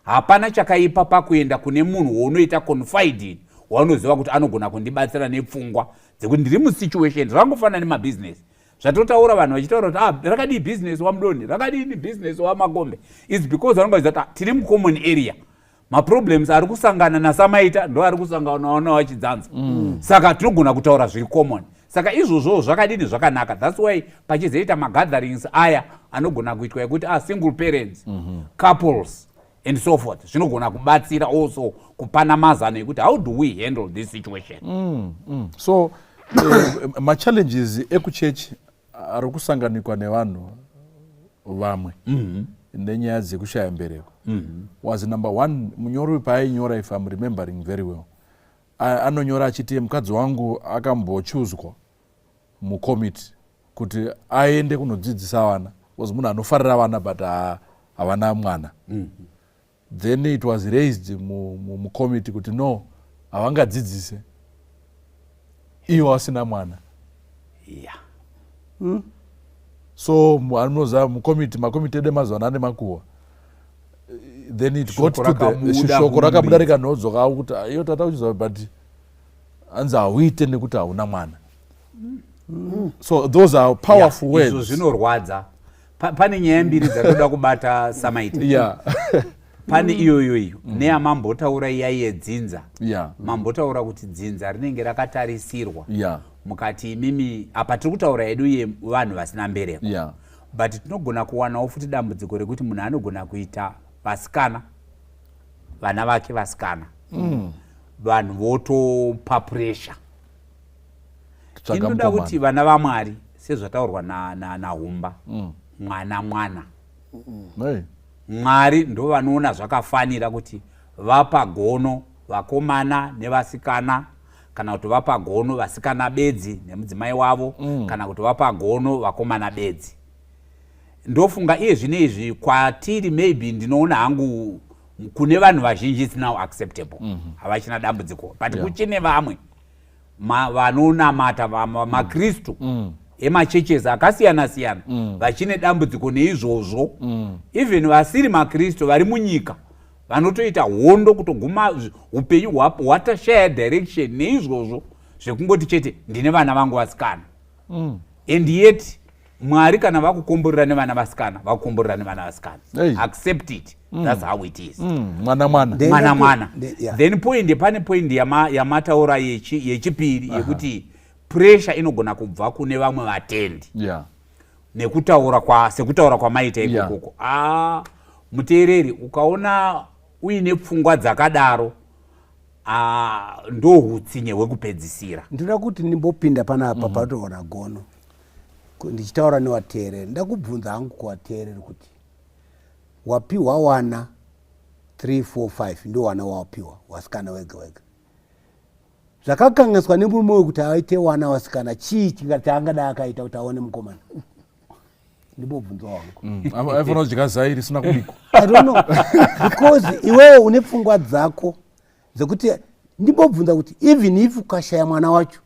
Hapana chakaipa pakuenda kune munhu waunoita confide in, waunoziva kuti anogona kundibatsira nepfungwa dzekuti ndiri musituation. Zvakangofanana nemabhizinesi zvatotaura, vanhu vachitaura kuti, "Ah, rakadii bhizinesi wamudoni, rakadini bhizinesi wamakombe?" It's because vanonga vachiziva kuti, ah, tiri mucommon area, maproblems ari kusangana nasamaita ndo ari kusanganawo nawachidzanza. Saka tinogona kutaura zviri common. Saka izvozvowo zvakadini? Zvakanaka. That's why pachizoita magatherings aya anogona kuitwa ekuti, ah, single parents, couples and so forth. Zvinogona kubatsira also kupana mazano ekuti how do we handle this situation. So machallenges ekuchechi ari kusanganikwa nevanhu vamwe nenyaya dzekushaya mbereko was number one. Munyori paainyora, if I'm remembering very well, anonyora achiti mukadzi wangu akambochuzwa mukomiti kuti aende kunodzidzisa vana because munhu anofarira vana, but havana mwana. Then it was raised mukomiti kuti no, havangadzidzise iwo asina mwana. So anoziva mukomiti, makomiti edu emazuva ano ane makuhwa. Then it got Shoko to the rakabuda shoko kumuridzi. Rakabuda rikanhodzoka kuti, "Ah, iyo tata uchiziva, but hanzi hauite nekuti hauna mwana." So those are powerful Yeah, izvo words. zvinorwadza. Pane nyaya mbiri dzatoda kubata, samaita. Pane iyoyo iyo neyamambotaura iya yedzinza. Mambotaura kuti dzinza rinenge rakatarisirwa. Mukati imimi apa tiri kutaura yedu yevanhu vasina mbereko, but tinogona kuwanawo futi dambudziko rekuti munhu anogona kuita vasikana, vana vake vasikana, vanhu votopa pressure. Kutsvaga Inoda mukomana. kuti vana vaMwari, sezvataurwa nahumba, mwana mwana. Hey. Mwari ndo vanoona zvakafanira kuti vapa gono vakomana nevasikana, kana kuti vapa gono vasikana bedzi nemudzimai wavo, kana kuti vapa gono vakomana bedzi. Ndofunga iye zvino izvi kwatiri, maybe ndinoona hangu kune vanhu vazhinji it's now acceptable, havachina dambudziko, but kuchine vamwe vanonamata makristu emachurches akasiyana siyana vachine dambudziko neizvozvo. Even vasiri makristu vari munyika vanotoita hondo kutoguma upenyu hwatashaya direction neizvozvo zvekungoti chete ndine vana vangu vasikana. And yet Mwari kana vakukomborera nevana vasikana, vakukomborera nevana vasikana. Hey. Accept it, that's how it is. Mwana mwana. Mwana mwana. Then point, pane point yamataura yechipiri yekuti pressure inogona kubva kune vamwe vatendi nekutaura kwa sekutaura kwamaita ikokoko. Ah, muteereri, ukaona uine pfungwa dzakadaro, ah, ndo hutsinye hwekupedzisira. Ndinoda kuti ndimbopinda panapa patoona gono. Ndichitaura nevateereri, ndakubvunza hangu kuvateereri kuti wapiwa wana 3 4 5, ndo wana wawapiwa wasikana wega wega. Zvakakanganiswa nemurume wekuti aite wana wasikana chii chaangadai akaita kuti aone mukomana? Ndimbobvunzwa wangu. Aifanira kudya zai risina kubikwa. I don't know, because iwewe une pfungwa dzako dzekuti ndimbobvunza kuti even if ukashaya mwana wacho,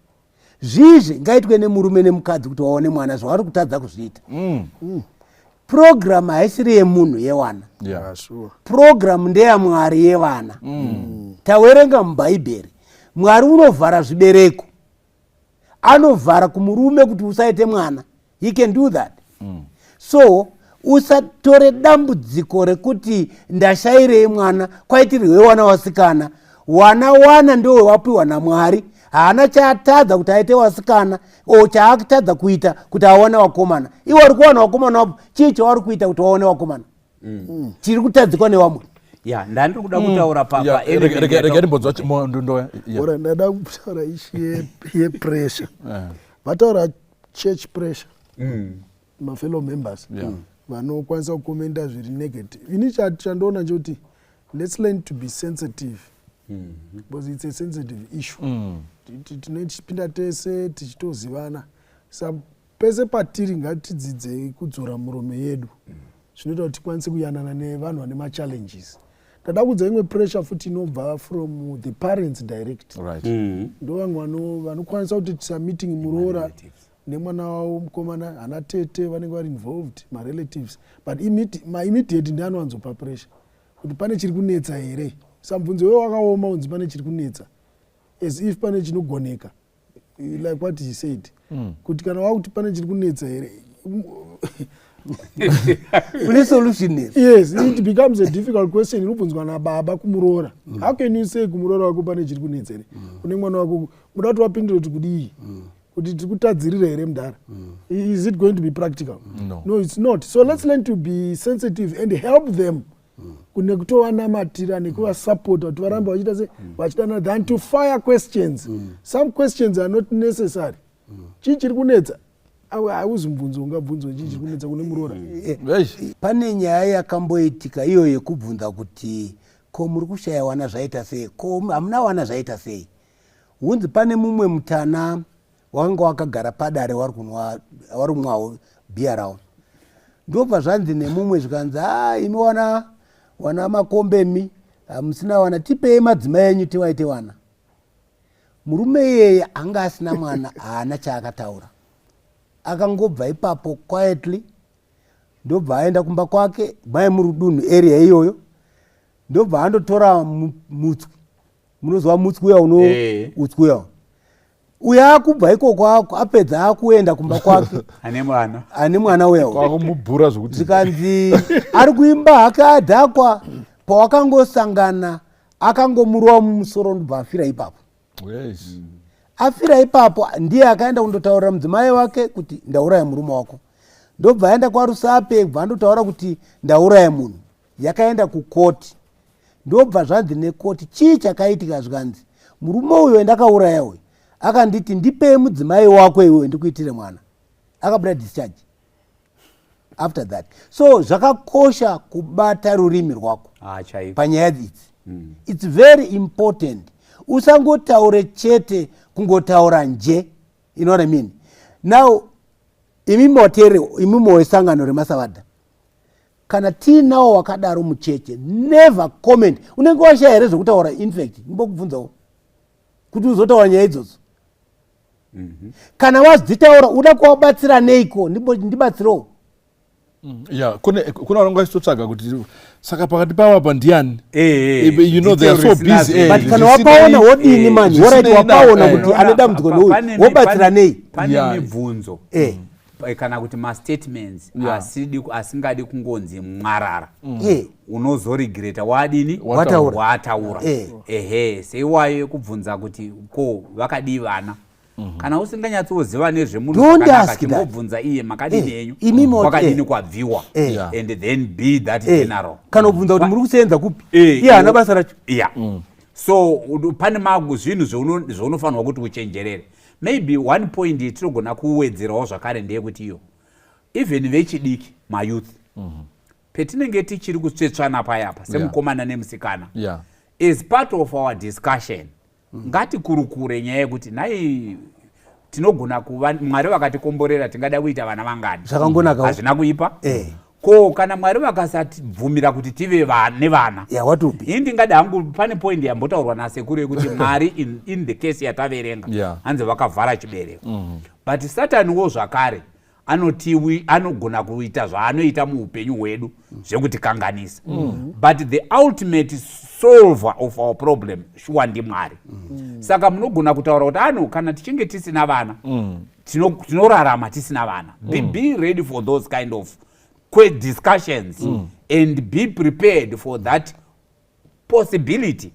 zvii zvingaitwe nemurume nemukadzi kuti waone mwana zvavari kutadza kuzviita? Program haisiri yemunhu yewana. Program ndeyaMwari yevana. Tawerenga mubhaibheri, Mwari unovhara zvibereko, anovhara kumurume kuti usaite mwana. He can do that. So usatore dambudziko rekuti ndashayirei mwana, kwaitirwe wana wasikana. Wana wana ndowe wapiwa naMwari. Haana chaatadza kuti aite wasikana o chaatadza kuita kuti awane wakomana. Iwe uri kuwana wakomana wapo, chii chauri kuita kuti waone wakomana chiri kutadzikwa nevamwe? Ya, ndandiri kuda kutaura pa element Rega ndimbonzwa ndoya. Yeah. Ora, ndada kutaura issue yepressure. Vataura church pressure, mafellow members vanokwanisa kukomenda zviri negative. Ini chandoona chekuti let's learn to be sensitive. Because it's a sensitive issue. Tinenge tichipinda tese tichitozivana. Sa pese patiri ngatidzidzei kudzora muromo yedu, zvinoita kuti tikwanise kuyanana nevanhu vane machallenges. Ndada kudza imwe pressure futi inobva from the parents direct. Ndo vamwe vanokwanisa kuti tisa meeting muroora Relatives. Nemwana wavo mukomana, hana tete vanenge vari involved, marelatives, but maimmediate ndianowanzopa pressure kuti pane chiri kunetsa here. Samubvunzo iwe wakaoma, unzi pane chiri kunetsa, as if pane chinogoneka, like what he said, kuti kana wakuti pane chiri kunetsa here, Kune solution here? Yes, it becomes a difficult question inobvunzwa nababa kumuroora. How can you say kumuroora wako pane chiri kunetsa here kune mwana wako? Muda kuti wapindure kuti kudii? Kuti tiri kutadzirira here mudhara? Is it going to be practical? No. No, it's not. So let's learn to be sensitive and help them kune kutovanamatira nekuvasapota kuti varambe vachiita se vachidana, than to fire questions. Some questions are not necessary. Chii chiri kunetsa? Hauzi mubvunzo ungabvunzwa, chii chiri kunetsa kune muroora. Eish. Pane nyaya yakamboitika iyo yekubvunza kuti ko muri kushaya wana zvaita sei, ko hamuna wana zvaita sei. Hunzi pane mumwe mutana wakanga wakagara padare, wari kunwa, wari kumwawo bhiya rawo. Ndobva zvanzi nemumwe, zvikanzi, "A, imi wana wana makombemi hamusina wana, tipei madzimai enyu tiwaite wana." Murume iyeye anga asina mwana, haana chaakataura, akangobva ipapo quietly, ndobva aenda kumba kwake mai murudunhu area iyoyo, ndobva andotora mutswi. Munoziva mutswi uya uno utswi uya uya, akubva ikoko, apedza akuenda kumba kwake. Ane mwana. Ane mwana uya uya. Kwakumubhura zvokuti. Zvikanzi ari kuimba hake adhakwa, pawakangosangana akangomurova mumusoro, ndobva afira ipapo. Afira ipapo, ndiye akaenda kundotaurira mudzimai wake kuti ndauraya murume wako. Ndobva aenda kwaRusape, bva andotaura kuti ndauraya munhu. Yakaenda kukoti, ndobva zvanzi nekoti, chii chakaitika? Zvikanzi murume uyo ndakauraya uyu akanditi, "Ndipei mudzimai wako iwewe ndikuitire mwana." Akabuda discharge after that. So zvakakosha kubata rurimi rwako. Ah, chaiko. Panyaya idzi, it's very important. Usangotaure chete kungotaura nje, you know what I mean? Now imi motere, imi wesangano remasavadha, kana tiinawo wakadaro mucheche, never comment. Unenge washaya here zvekutaura? Infact ndimbokubvunzawo kuti uzotaura nyaya idzodzo, kana wadzitaura uda kuvabatsira neiko? Ndibatsirewo. Ya, kune vanonga vachitotsvaga kuti saka pakati pavo apa ndiani. You know they are so busy, But kana wapaona wodini mani? Alright, wapaona kuti ane dambudziko neuyu, wobatsira nei? Pane mibvunzo kana kuti mastatements asingadi kungonzi mwarara. Unozoregreta wadini? Wataura. Wataura. Ehe, seiwayo yekubvunza kuti ko vakadii vana, kana usinganyatsoziva nezvemunhu Don't zvakanaka, ask that. chingobvunza iye, makadini henyu, Imi kwakadini kwabviwa, and then be that general. Kana kubvunza kuti muri kusenza kupi, iye haana basa racho. Yeah, so pane magu zvinhu zvaunofanirwa kuti uchenjerere. Maybe one point yetinogona kuwedzerawo zvakare ndeyekuti iyo even vechidiki, mayouth, petinenge tichiri kutsvetsvana payapa semukomana nemusikana, as part of our discussion, ngatikurukure nyaya yekuti nhai, tinogona kuva, Mwari vakatikomborera, tingada kuita vana vangani? Zvakangonakawo. Hazvina kuipa. Ko kana Mwari vakasatibvumira kuti tive nevana? Ya, what will be? Ini ndingada hangu, pane point yambotaurwa nasekuru yekuti Mwari in the case yataverenga, hanzi vakavhara chibereko, but Sataniwo zvakare anotiwi anogona kuita zvaanoita muupenyu hwedu zvekutikanganisa, but the ultimate solver of our problem shuwa ndiMwari. Saka munogona kutaura kuti ano kana tichinge tisina vana, tinorarama tisina vana. Be ready for those kind of discussions and be prepared for that possibility,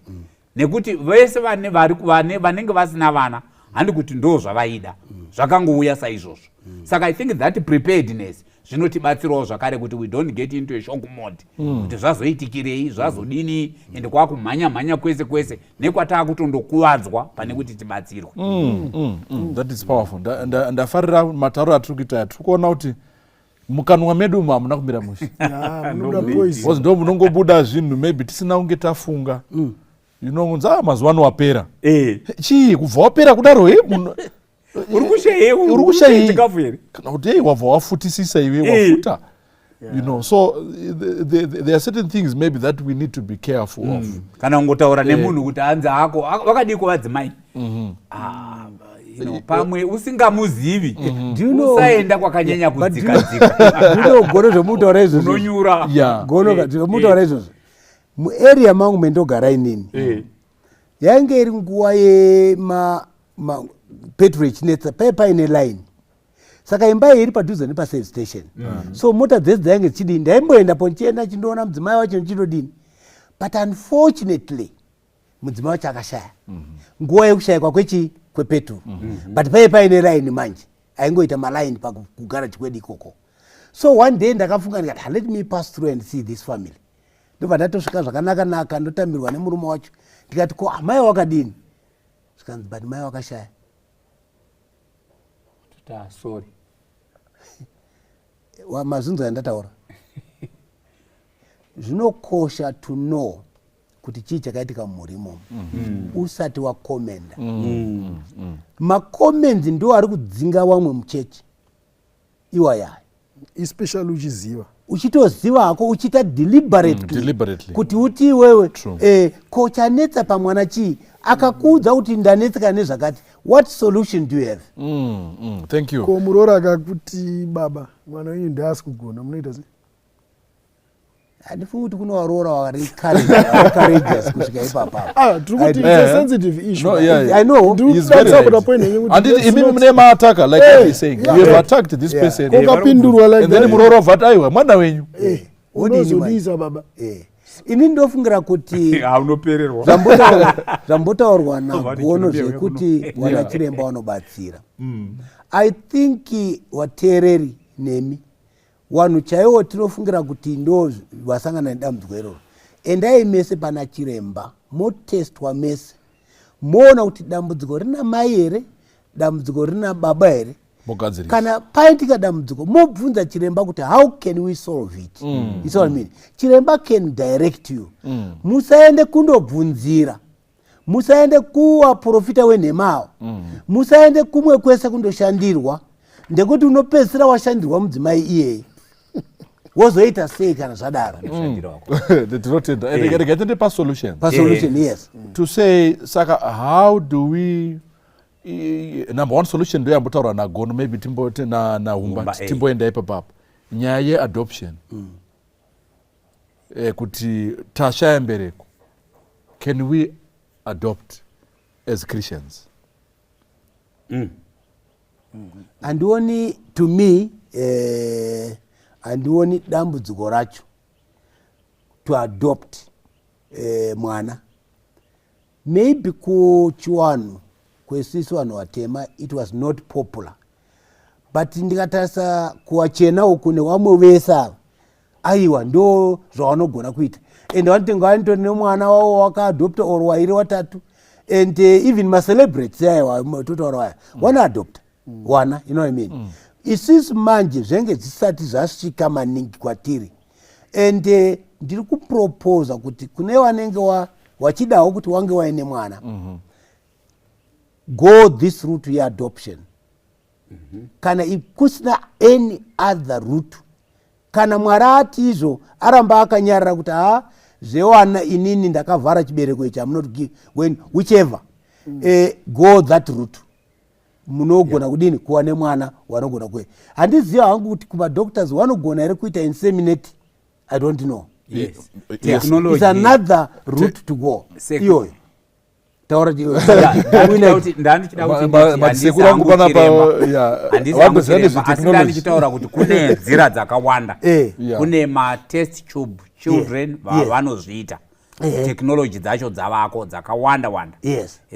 nekuti vese vane vari vane vanenge vasina vana, handi kuti ndo zvavaida, zvakangouya saizvozvo. Saka I think that preparedness zvinotibatsirawo zvakare kuti we don't get into a shock mode, kuti zvazoitikirei, zvazodini, ende kwakumhanya mhanya kwese kwese nekwataakutondokuvadzwa pane kuti tibatsirwe. That is powerful. Ndafarira matauro atiri kuita aya. Tiri kuona kuti mukanwa medu umu hamuna kumira mushe. Ya, munobuda poison. Because ndo munongobuda zvinhu maybe tisina kunge tafunga. Unonzi a mazuva ano wapera. Eh. Chii kubva wapera kudaro he munhu? Uri kushayei? Uri kushayei? Chikafu here? Kana kuti ei, wabva wafutisisa iwe. Eh. Wafuta. So there are certain things maybe that we need to be careful of. Kana kungotaura nemunhu kuti hanzi hako wakadii kuvadzimai. Ah, pamwe usingamuzivi. Do you know- Usaenda kwakanyanya But do you kudzikadzika. Do you know, Gono, zvemutaura izvozvo, Unonyura. Gono, zvemutaura izvozvo, muarea mangu mendogara inini, yainge iri nguva yema petrol ichinetsa, pai paine line. Saka imba iyi iri padhuze nepaservice station, so mota dzese dzainge dzichidini, ndaimboendapo ndichienda chindoona mudzimai wacho ndichindodini. But unfortunately mudzimai wacho akashaya nguva yekushayikwa kwechi kwepetrol. But paive paine line manje, aingoita malaini pakugaraji kwedu ikoko. So one day ndakafunga ndikati, "Ah, let me pass through and see this family." Ndobva ndatosvika zvakanaka naka, ndotambirwa nemurume wacho. Ndikati, "Ko amai wakadini?" Zvikanzi, "But mai wakashaya." Ah, sorry. Mazvinzwa yandataura? Zvinokosha to know kuti chii chakaitika mumhuri imomo usati wakomenda. Macomments ndo ari kudzinga vamwe muchechi iwayaya. Especially uchiziva. Uchitoziva hako, uchiita deliberately, Deliberately. kuti uti iwewe, True. Ko chanetsa pamwana chii? Akakuudza kuti ndanetseka nezvakati, what solution do you have? Thank you. Ko muroora akakuti, "Baba, mwana wenyu ndaasi kugona," munoita sei? Handifungi kuti kunovaroora vari courageous kusvika ipapa. Ah, tiri kuti it's a sensitive issue. No, yeah. I know. Ndiri He's very kudatsa right. kuda point yenyu kuti Handiti let's imimi not- mune maataka like what he's saying. Yeah. You have attacked this person. Ko ukapindurwa like And then that, muroora obva ati, "Aiwa, mwana wenyu." Wodini manje? Unozodisa baba? Eh. Ini ndofungira kuti Haunopererwa. zvambotaurwa naGono Chirumbira zvekuti wana chiremba vanobatsira, I think wateereri nemi vanhu chaivo tinofungira kuti ndo vasangana nedambudziko iroro, endai mese pana chiremba, motestwa mese, moona kuti dambudziko rina mai here, dambudziko rina baba here. Mogadzirisa. Kana paitika dambudziko, mobvunza chiremba kuti, "How can we solve it?" You see what I mean? Chiremba can direct you. Musaende kundobvunzira, musaende kuwaprofita wenhemawo, musaende kumwe kwese kundoshandirwa, ndekuti unopedzisira washandirwa mudzimai iyeye. Wozoita sei kana zvadaro? Kushandira wako. Tinotenda. Rega tiende pasolution. Pasolution, yes. To say, saka how do we number one solution ndo yambotaurwa naGono, maybe timbote naHumba. Humba, eh. Timboenda ipapapo, nyaya yeadoption, kuti tashaya mbereko, can we adopt as Christians? Handioni, to me, handioni dambudziko racho to adopt mwana. Maybe kuchiwanhu kwesisi vanhu vatema it was not popular, but ndikatarisa kuwachena uku nevamwe vese ava, aiwa, ndo zvavanogona kuita, and vanoti vanotori nemwana wavo wakaadopta or wairi, watatu, and even macelebrities aiwa, totaura vaya vanoadopta wana, you know what I mean? Isusu manje zvenge zvisati zvasvika maningi kwatiri, and ndiri kuproposa kuti kune vanenge wachidawo kuti wange waine mwana, go this route yeadoption. Kana kusina any other route, kana Mwari ati izvo, aramba akanyarara kuti, "Ha, zvewana inini ndakavhara chibereko ichi, am not when whichever," go that route. Munogona kudini kuva nemwana wanogona kuve. Handiziva hangu kuti kumadoctors vanogona here kuita inseminate, I don't know. Yes. Yes. Technology. It's another route to go. Iyoyo taura. Ndandichida kuti Matisekuru angu panapa, yeah, handisi hangu vangoziva chiremba, asi nezvetechnology. ndandichitaura kuti kune nzira dzakawanda. Kune matest tube children, vanozviita. Technology dzacho dzavako dzakawanda wanda.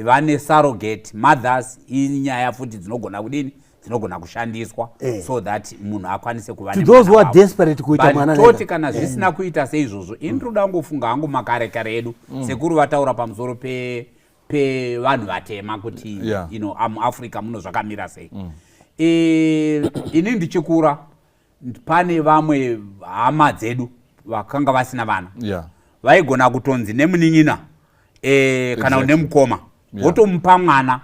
Vane surrogate mothers, inyaya futi dzinogona kudini, dzinogona kushandiswa so that munhu akwanise kuva To those who are nemwana wavo. desperate kuita But mwana toti nega. kana zvisina kuita seizvozvo, ini ndinoda kungofunga hangu makare kare edu, sekuru vataura pamusoro pevanhu vatema kuti amuAfrica muno zvakamira sei. Ini ndichikura, pane vamwe hama dzedu vakanga vasina vana, vaigona kutonzi nemunin'ina, Kana une mukoma, wotomupa mwana,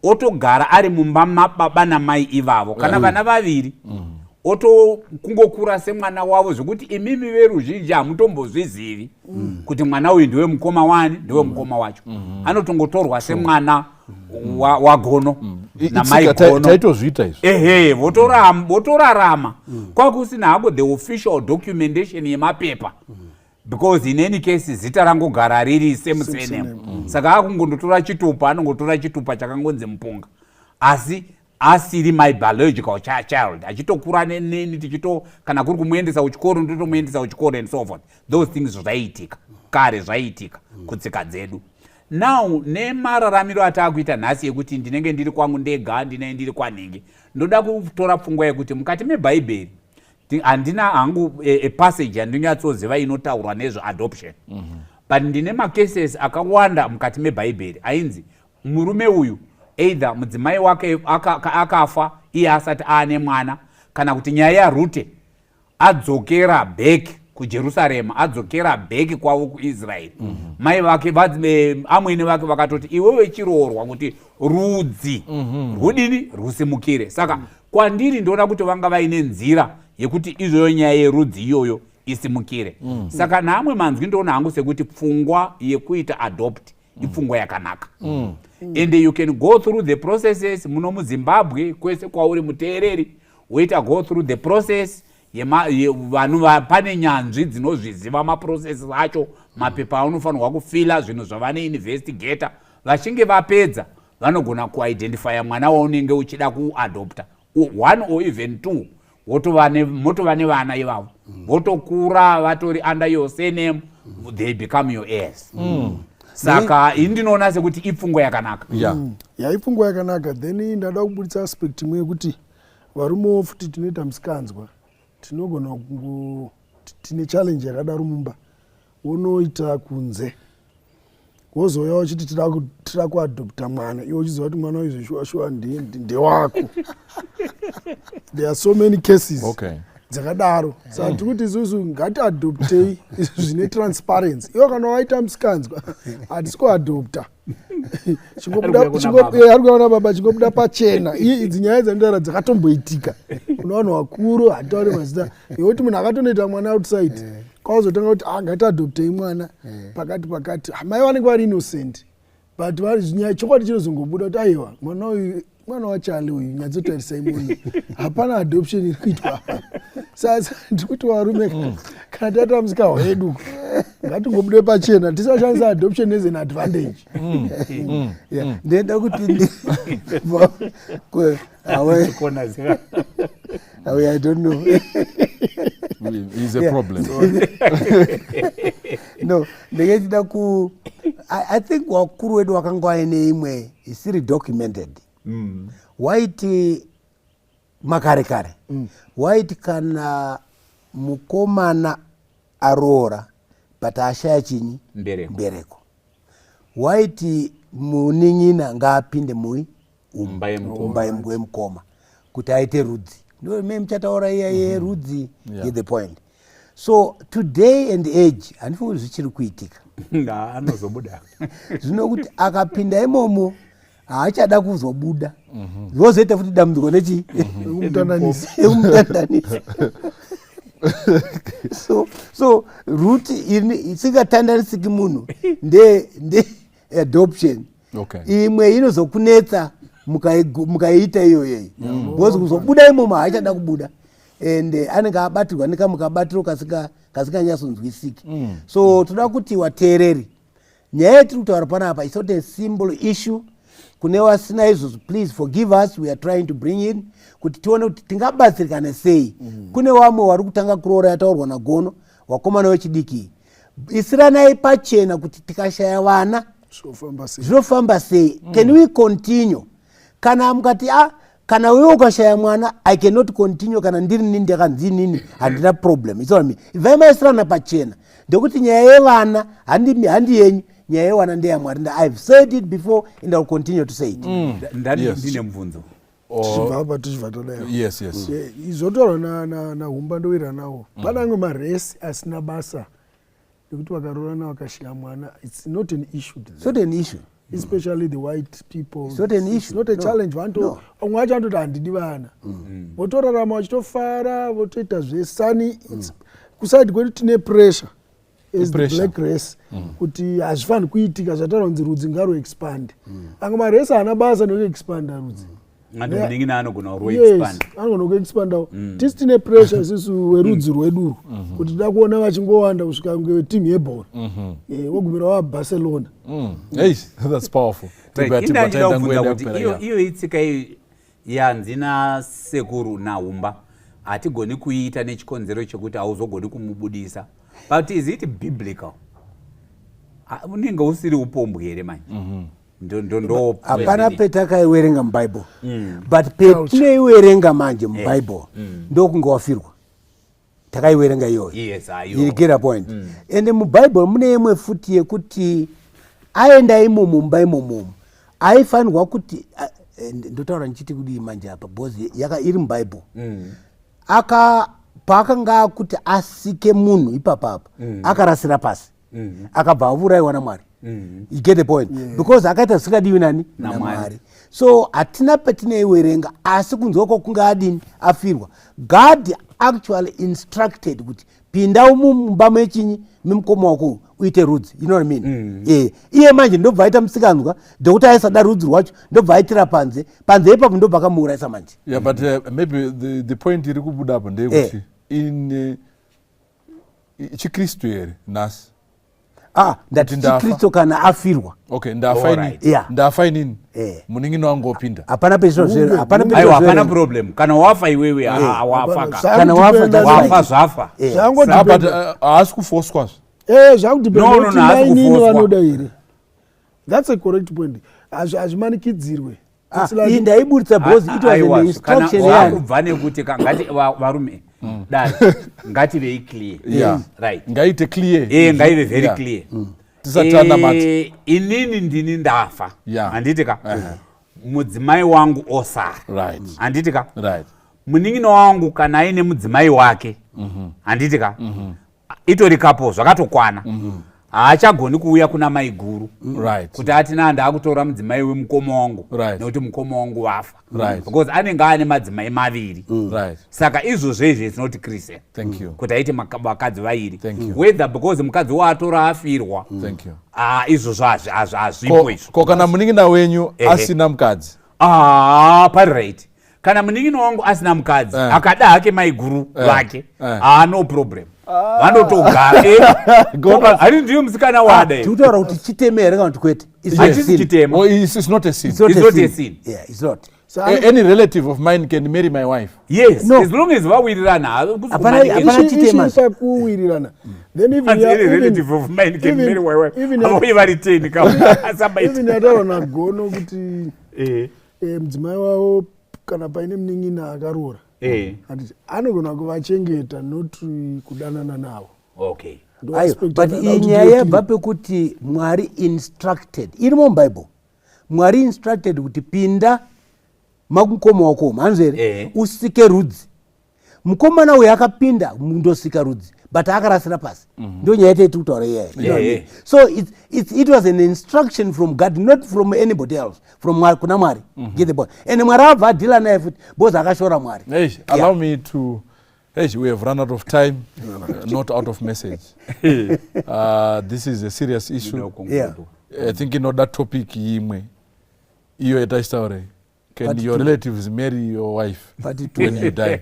otogara ari mumba mababa namai ivavo, kana vana vaviri, otokungokura semwana wavo, zvekuti imimi veruzhinji hamutombozvizivi kuti mwana uyu ndiwe mukoma wani, ndiwe mukoma wacho. Anotongotorwa semwana wagono namai Gono. Taitozviita izvo. Ehe, votorarama kwakusina hako the official documentation yemapepa, because in any case zita rangogara riri same surname. Saka akungondotora chitupa, anongotora chitupa chakangonzi Mupunga, asi asiri my biological child, achitokura neneni, tichito kana kuri kumuendesa kuchikoro, ndotomuendesa kuchikoro and so forth. Those things zvaiitika kare, zvaiitika kutsika dzedu. Now nemararamiro ataakuita nhasi yekuti ndinenge ndiri kwangu ndega, ndinenge ndiri kwanhingi, ndoda kutora pfungwa yekuti mukati mebhaibheri handina hangu passage yandinonyatsoziva inotaurwa nezveadoption, but ndine macases akawanda mukati mebhaibheri ainzi murume uyu either mudzimai wake akafa iye asati aane mwana, kana kuti nyaya yaRute, adzokera back kuJerusarema, adzokera back kwavo kuIsraeri, mai vake amwene vake vakatoti, "Iwewe chiroorwa kuti rudzi rwudini, rwusimukire." Saka kwandiri ndoona kuti vanga vaine nzira yekuti izvoyo nyaya yerudzi iyoyo isimukire. Saka naamwe manzwi ndoona hangu sekuti pfungwa yekuita adopt ipfungwa yakanaka, and you can go through the processes muno muZimbabwe, kwese kwauri muteereri, woita go through the process vanhu pane nyanzvi dzinozviziva maprocesses acho, mapepa aunofanirwa kufila, zvinhu zvavaneinvestigata. Vachinge vapedza, vanogona kuidentifya mwana waunenge uchida kuadopta, one or even two, motova nevana ivavo, votokura vatori under your surname, they become your heirs. Saka ini ndinoona sekuti ipfungwa yakanaka. Yaipfungwa yakanaka. Then ndada kubudisa aspect imwe yekuti varumewo futi tinoita musikanzwa, tinogona kungo tine challenge yakadaro mumba, wonoita kunze, wozouya uchiti tida kuadopta mwana, iwe uchiziva kuti mwana uyu shuwa shuwa ndewako. There are so many cases dzakadaro. Saka tiri kuti isusu ngatiadoptei izvi zvine transparency. Iwe kana waita musikanzwa, hatisi kuadopta. Ari kuuya kuna baba. Ari kuuya kuna baba, chingobuda pachena. Idzi nyaya dzanditaura dzakatomboitika kuna vanhu vakuru, hatitauri mazita, yekuti munhu akatonoita mwana outside, kwazotanga kuti, "Ah, ngatiadoptei mwana pakati pakati." Ah, mai vanenge vari innocent, but nyaya chokwadi chinozongobuda kuti aiwa, mwana uyu mwana waCharlie uyu, nyatsotarisai munhu, hapana adoption iri kuitwa apa. Sasa ndikuti varume, kana taita musika hwedu, ngatingobude pachena, tisashandisa adoption as an advantage. Yeah, ndinoda kuti Kona awe, I don't know. Is a problem. No, ndenge chida ku I think wakuru wedu wakanga waine imwe isiri documented. Waiti makare kare, waiti kana mukomana aroora but ashaya chinyi? Mbereko. Mbereko, waiti munin'ina ngaapinde mui Mumba yemukoma. Mumba yemukoma kuti aite rudzi. Ndo me muchataura iya yerudzi. Get the point. So today and age, handifungi kuti zvichiri kuitika. Nga anozobuda. Zvino kuti akapinda imomo haachada kuzobuda, vozoita futi dambudziko nechi Kumutandanisa. Ekumutandanisa. So route isingatandanisiki munhu nde adoption. Imwe inozokunetsa mukaiita iyoyoyi, because kuzobuda imomo haachada kubuda, and anenge abatirwa nekamukabatiro kasinganyatsonzwisiki. So toda kuti wateereri, nyaya yetiri kutaura panapa is not a simple issue. Kune vasina izvozvo, please forgive us. We are trying to bring in kuti tione kuti tingabatsirikane sei. Kune vamwe vari kutanga kuroora, yataurwa naGono, vakomana vechidiki, isiranai pachena kuti tikashaya vana Zvofamba sei? Zvinofamba sei? Can we continue? Kana mukati a kana wewe ukashaya mwana, I cannot continue, kana ndiri nini, ndakanzi nini, handina problem. It's me. Ibvai maisirana pachena, ndekuti nyaya yevana handi yenyu, nyaya yevana ndeyaMwari. I've said it before and I'll continue to say it. Ndani ndine mubvunzo. Tichibva apa, tichibva tadai. Yes. Zvotaurwa naHumba, ndowira nawo. Pane amwe maresi asina basa. Nekuti vakaroorana vakashiya mwana, it's not an issue to them. It's not an issue. Especially the white people. It's not an It's issue. not a No. challenge. Vanto No. vamwe vacho vanototi handidi vana, votorarama vachitofara, votoita zvesani. Kuside kwedu tine pressure as the Pressure. black race kuti hazvifaniri kuitika zvataura kunzi rudzi ngaruexpand. Anga maresi haana basa nekuexpanda rudzi. Andi munin'ina anogona Yes, kuroexpand. anogona kuexpandawo. Tisi tine pressure isusu werudzi rwedurwo kuti tida kuona vachingowanda kusvika kunge timu yebhora. Wogumira waBarcelona. Hey, that's powerful. Right, Tibva inda taenda ndida nguva kubvunza yedu kuti yakupera, iyo yeah. iyo itsika iyi yanzi nasekuru naumba hatigoni kuiita nechikonzero chekuti hauzogoni kumubudisa, but is it biblical? Ah, unenge usiri upombwe here manje? Ndo Hapana petakaiwerenga muBhaibheri, but petinoiwerenga manje muBhaibheri ndokunge wafirwa. Takaiwerenga iyoyo. Yes, ayo. You get a point. Ende muBhaibheri mune imwe futi yekuti aenda imomo mumba imomomo aifanirwa kuti ndotaura ndichiti kudii manje apa, because yaka iri muBhaibheri. Aka paakanga akuti asike munhu ipapapa, akarasira pasi, akabva aurayiwa naMwari. You get the point? Because akaita zvisingadiwi nani? NaMwari. NaMwari. So hatina petinoiwerenga, asi kunze kwakunge adini? Afirwa. God actually instructed kuti pinda umu mumba mechinyi memukoma wako uite rudzi, you know what I mean? Iye manje ndobva aita musikanzwa ndokuti aisada rudzi rwacho, ndobva aitira panze. Panze ipapo ndobva akamuurayisa manje. Yeah, but maybe the point iri kubuda apo ndeyekuti in chiKristu here nhasi? Ah, ndati Kuti ndafa. chiKristu kana afirwa. Okay, ndafa inini. Alright. Ndafa inini, munin'ina wangu opinda. Hapana pezvinozvero, hapana. Aiwa, hapana problem kana wafa iwewe. Ah, wafa ka. Kana wafa, that's Wafa, right. zvafa. Ah, but haasi kufoswazve. Zvakudependa No, no, kuti no, haasi mainini kufoswa. vanoda here. That's a correct point. Hazvimanikidzirwe. Ah, It's like- iyi ndaiburitsa because it was an Aiwa, kana instruction yani. wakubva nekuti ngati varume dai ngativei clear. Right. Ngaite clear. Ngaive very clear. Tisati tanamata. Inini ndini ndafa, handiti ka? Mudzimai wangu osara, handiti ka? Right. Munin'ina wangu kana aine mudzimai wake, handiti ka, itori kapo zvakatokwana, haachagoni kuuya kuna mai guru kuti ati naa ndaakutora mudzimai wemukoma wangu nekuti mukoma wangu wafa, because anenge aane madzimai maviri. Saka izvozvo izvi it's not Christian Thank you. kuti aite vakadzi vairi, Thank you. whether because mukadzi waatora afirwa. Thank you. Ah, izvozvo hazvipo izvo. Ko kana munin'ina wenyu asina mukadzi? Ah, pari right. Kana munin'ina wangu asina mukadzi, akada hake maiguru vake, ah, no problem, vanotogara. Hari ndiyo musikana wada Tiri kutaura kuti chiteme here kana kuti kwete? It's not a Hachisi sin. chitema. Oh, it's not a sin. It's not It's a not sin. a sin. Yeah, it's not. Any relative of mine can marry my wife? Yes. No. As long as vawirirana. Hapana chitema. Issue pakuwirirana then even Any relative of mine can marry my wife. Avauye vari 10 even kama. yataura naGono kuti mudzimai wavo kana paine munin'ina akaroora, handiti anogona kuvachengeta, not kudanana navo. Ndo Aiwa, aspect but yandada iyi kuti nyaya ndiyo yabva pekuti Mwari instructed, irimo muBhaibheri, Mwari instructed kuti pinda mamukoma wako umu, hanzi here, usike rudzi. Mukomana uyu akapinda mundosika rudzi, but akarasira pasi. Ndo nyaya yatiri kutaura iyaya. You know what I mean? So it was an instruction from God, not from anybody else, from Mwari, kuna Mwari. Get the point? And Mwari abva adhila naye futi because akashora Mwari. Hey, allow me to, hey, we have run out of time, not out of message. This is a serious issue. I think inoda topic imwe iyo yatachitaura, can Part your two. relatives marry your wife Part two. when you die,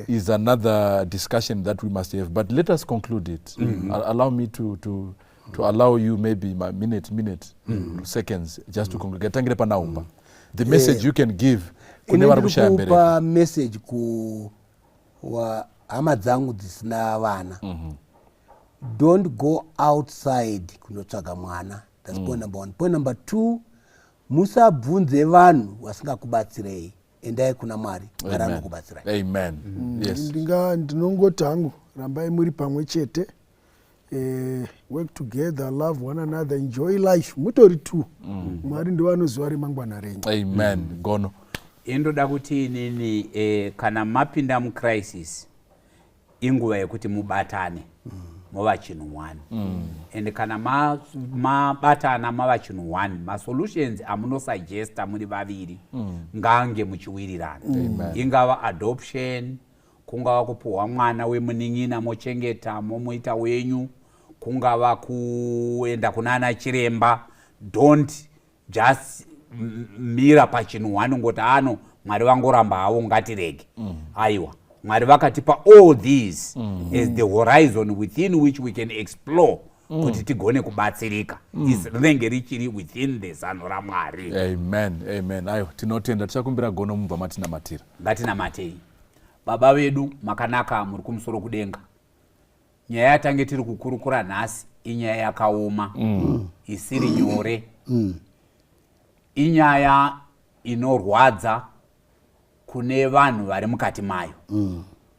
is another discussion that we must have, but let us conclude it. Allow me to allow you maybe my minute, seconds, just to conclude. Tangire panaumba, the message you can give kune Ini vari ndiri kushaya mbereko. kupa message ku wa hama dzangu dzisina vana: don't go outside kunotsvaga mwana. That's point number one. Point number two, musabvunze vanhu vasingakubatsirei. Endai kuna Mwari. Mwari Amen. anokubatsirai. Amen, yes. Ndinongoti hangu rambai muri pamwe chete, work together, love one another, enjoy life mutori two. Mwari ndiwo anoziva remangwana renyu. Amen. Gono. Indoda kuti inini kana mapinda mucrisis, inguva yekuti mubatane. Mova chinhu one. And kana mabatana mava chinhu one, masolutions amunosuggesta muri vaviri ngange muchiwirirana. Ingava adoption, kungava kupuhwa mwana wemunin'ina mochengeta momuita wenyu, kungava kuenda kunana chiremba. Don't just mira pachinhu one ngoti ano Mwari vangoramba havo, ngatirege. Aiwa, Mwari vakatipa all these as the horizon within which we can explore kuti tigone kubatsirika. Is rinenge richiri within the zano raMwari. Amen, amen. Aiwa, tinotenda. Tichakumbira gono mubva matinamatira. Ngatinamatei. Baba vedu makanaka muri kumusoro kudenga, nyaya yatange tiri kukurukura nhasi inyaya yakaoma, isiri nyore. Inyaya inorwadza kune vanhu vari mukati mayo.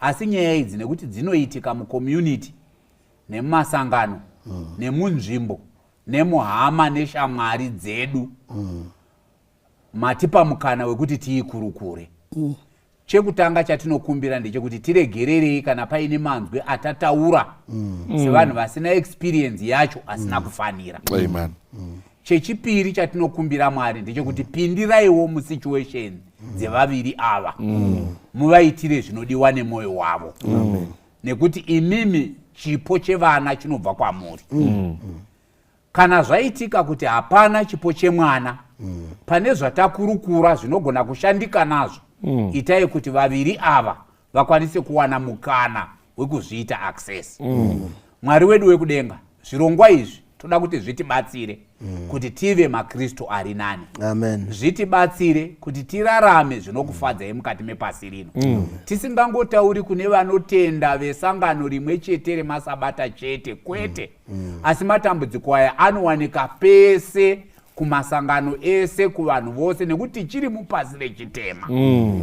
Asi nyaya idzi, nekuti dzinoitika mucommunity nemumasangano, nemunzvimbo, nemuhama neshamwari dzedu, matipa mukana wekuti tiikurukure. Chekutanga chatinokumbira ndechekuti tiregererei kana paine manzwi atataura sevanhu vasina experience yacho asina kufanira. Amen. Chechipiri chatinokumbira Mwari ndechekuti pindiraiwo musituation dzevaviri ava, muvaitire zvinodiwa nemwoyo wavo, nekuti imimi chipo chevana chinobva kwamuri. Kana zvaitika kuti hapana chipo chemwana, pane zvatakurukura zvinogona kushandika nazvo, itai kuti vaviri ava vakwanise kuwana mukana wekuzviita access. Mwari wedu wekudenga, zvirongwa izvi toda kuti zvitibatsire kuti tive maKristu ari nani. Amen. Zvitibatsire kuti tirarame zvinokufadzai mukati mepasi rino, tisingangotauri kune vanotenda vesangano rimwe chete remasabata chete, kwete. Asi matambudziko aya anowanika pese, kumasangano ese, kuvanhu vose, nekuti tichiri mupasi rechitema.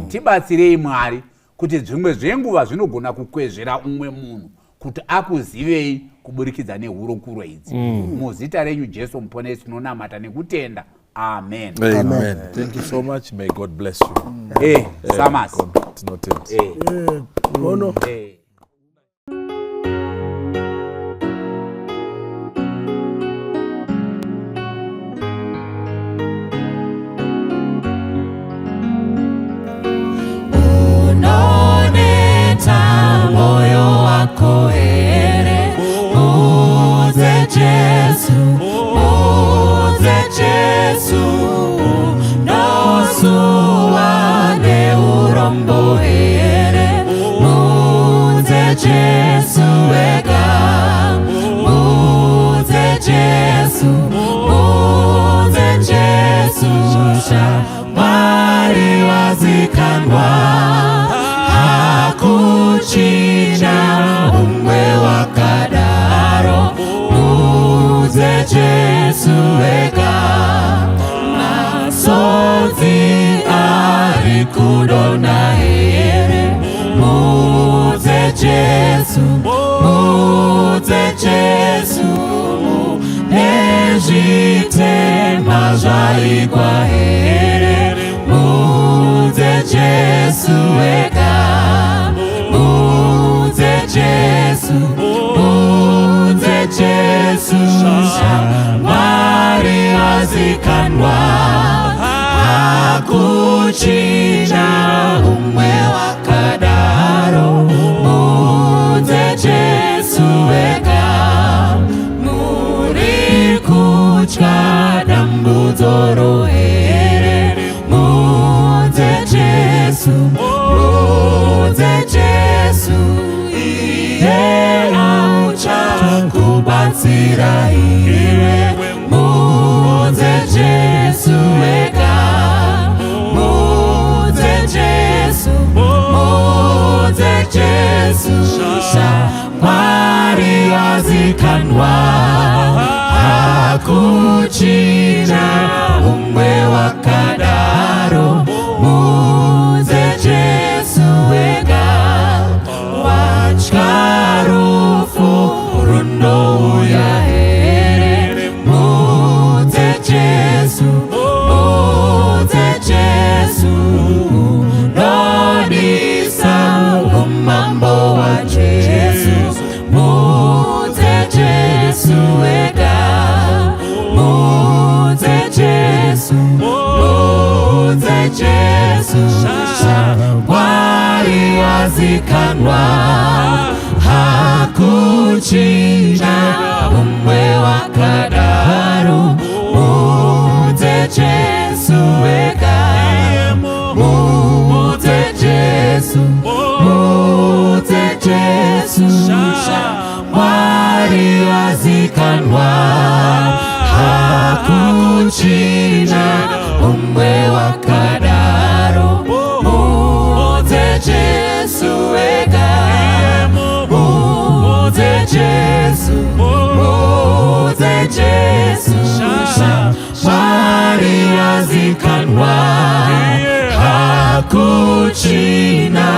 Tibatsirei Mwari kuti zvimwe zvenguva zvinogona kukwezvera umwe munhu kuti akuzivei kuburikidza nehurukuro idzi. Muzita renyu Jesu Muponesi tinonamata nekutenda, amen. Amen. Thank you so much. May God bless you. Samas. Tinotenda. Gono. Unoneta moyo wako here? Muudze Jesu, muudze Jesu. Unosuwa neurombo here? Muudze Jesu wega. Muudze Jesu, muudze Jesu. Mwari wazikanwa, hakuchina umwe wakadaro. Muudze Jesu wega. Masodzi ari kudonha here? Muudze Jesu, muudze Jesu. Nezvitema zvaigwa here? Muudze Jesu wega. Muudze Jesu, muudze Jesu. Mwari wazikanwa, hakuchina umwe wakadaro. Muudze Jesu wega. Muri kutya dambudzo here? Muudze Jesu, muudze Jesu. Iye achakubatsira iwe. Muudze Jesu wega. Muudze Jesu, muudze Jesu. Mwari wazikanwa, hakuchina umwe wakadaro. Muudze Jesu wega. Watya rufu runouya here? Muudze Jesu, muudze Jesu. Nodisa umambo waJesu. Muudze. vazikanwa, hakuchina umwe wakadaro. Mudze Jesu wega, mudze Jesu, mudze Jesu. Mwari vazikanwa, hakuchina umwe wakadaro. Mudze Jesu wega, mudze Jesu, mudze Jesu. Mwari vazikanwa, hakuchina.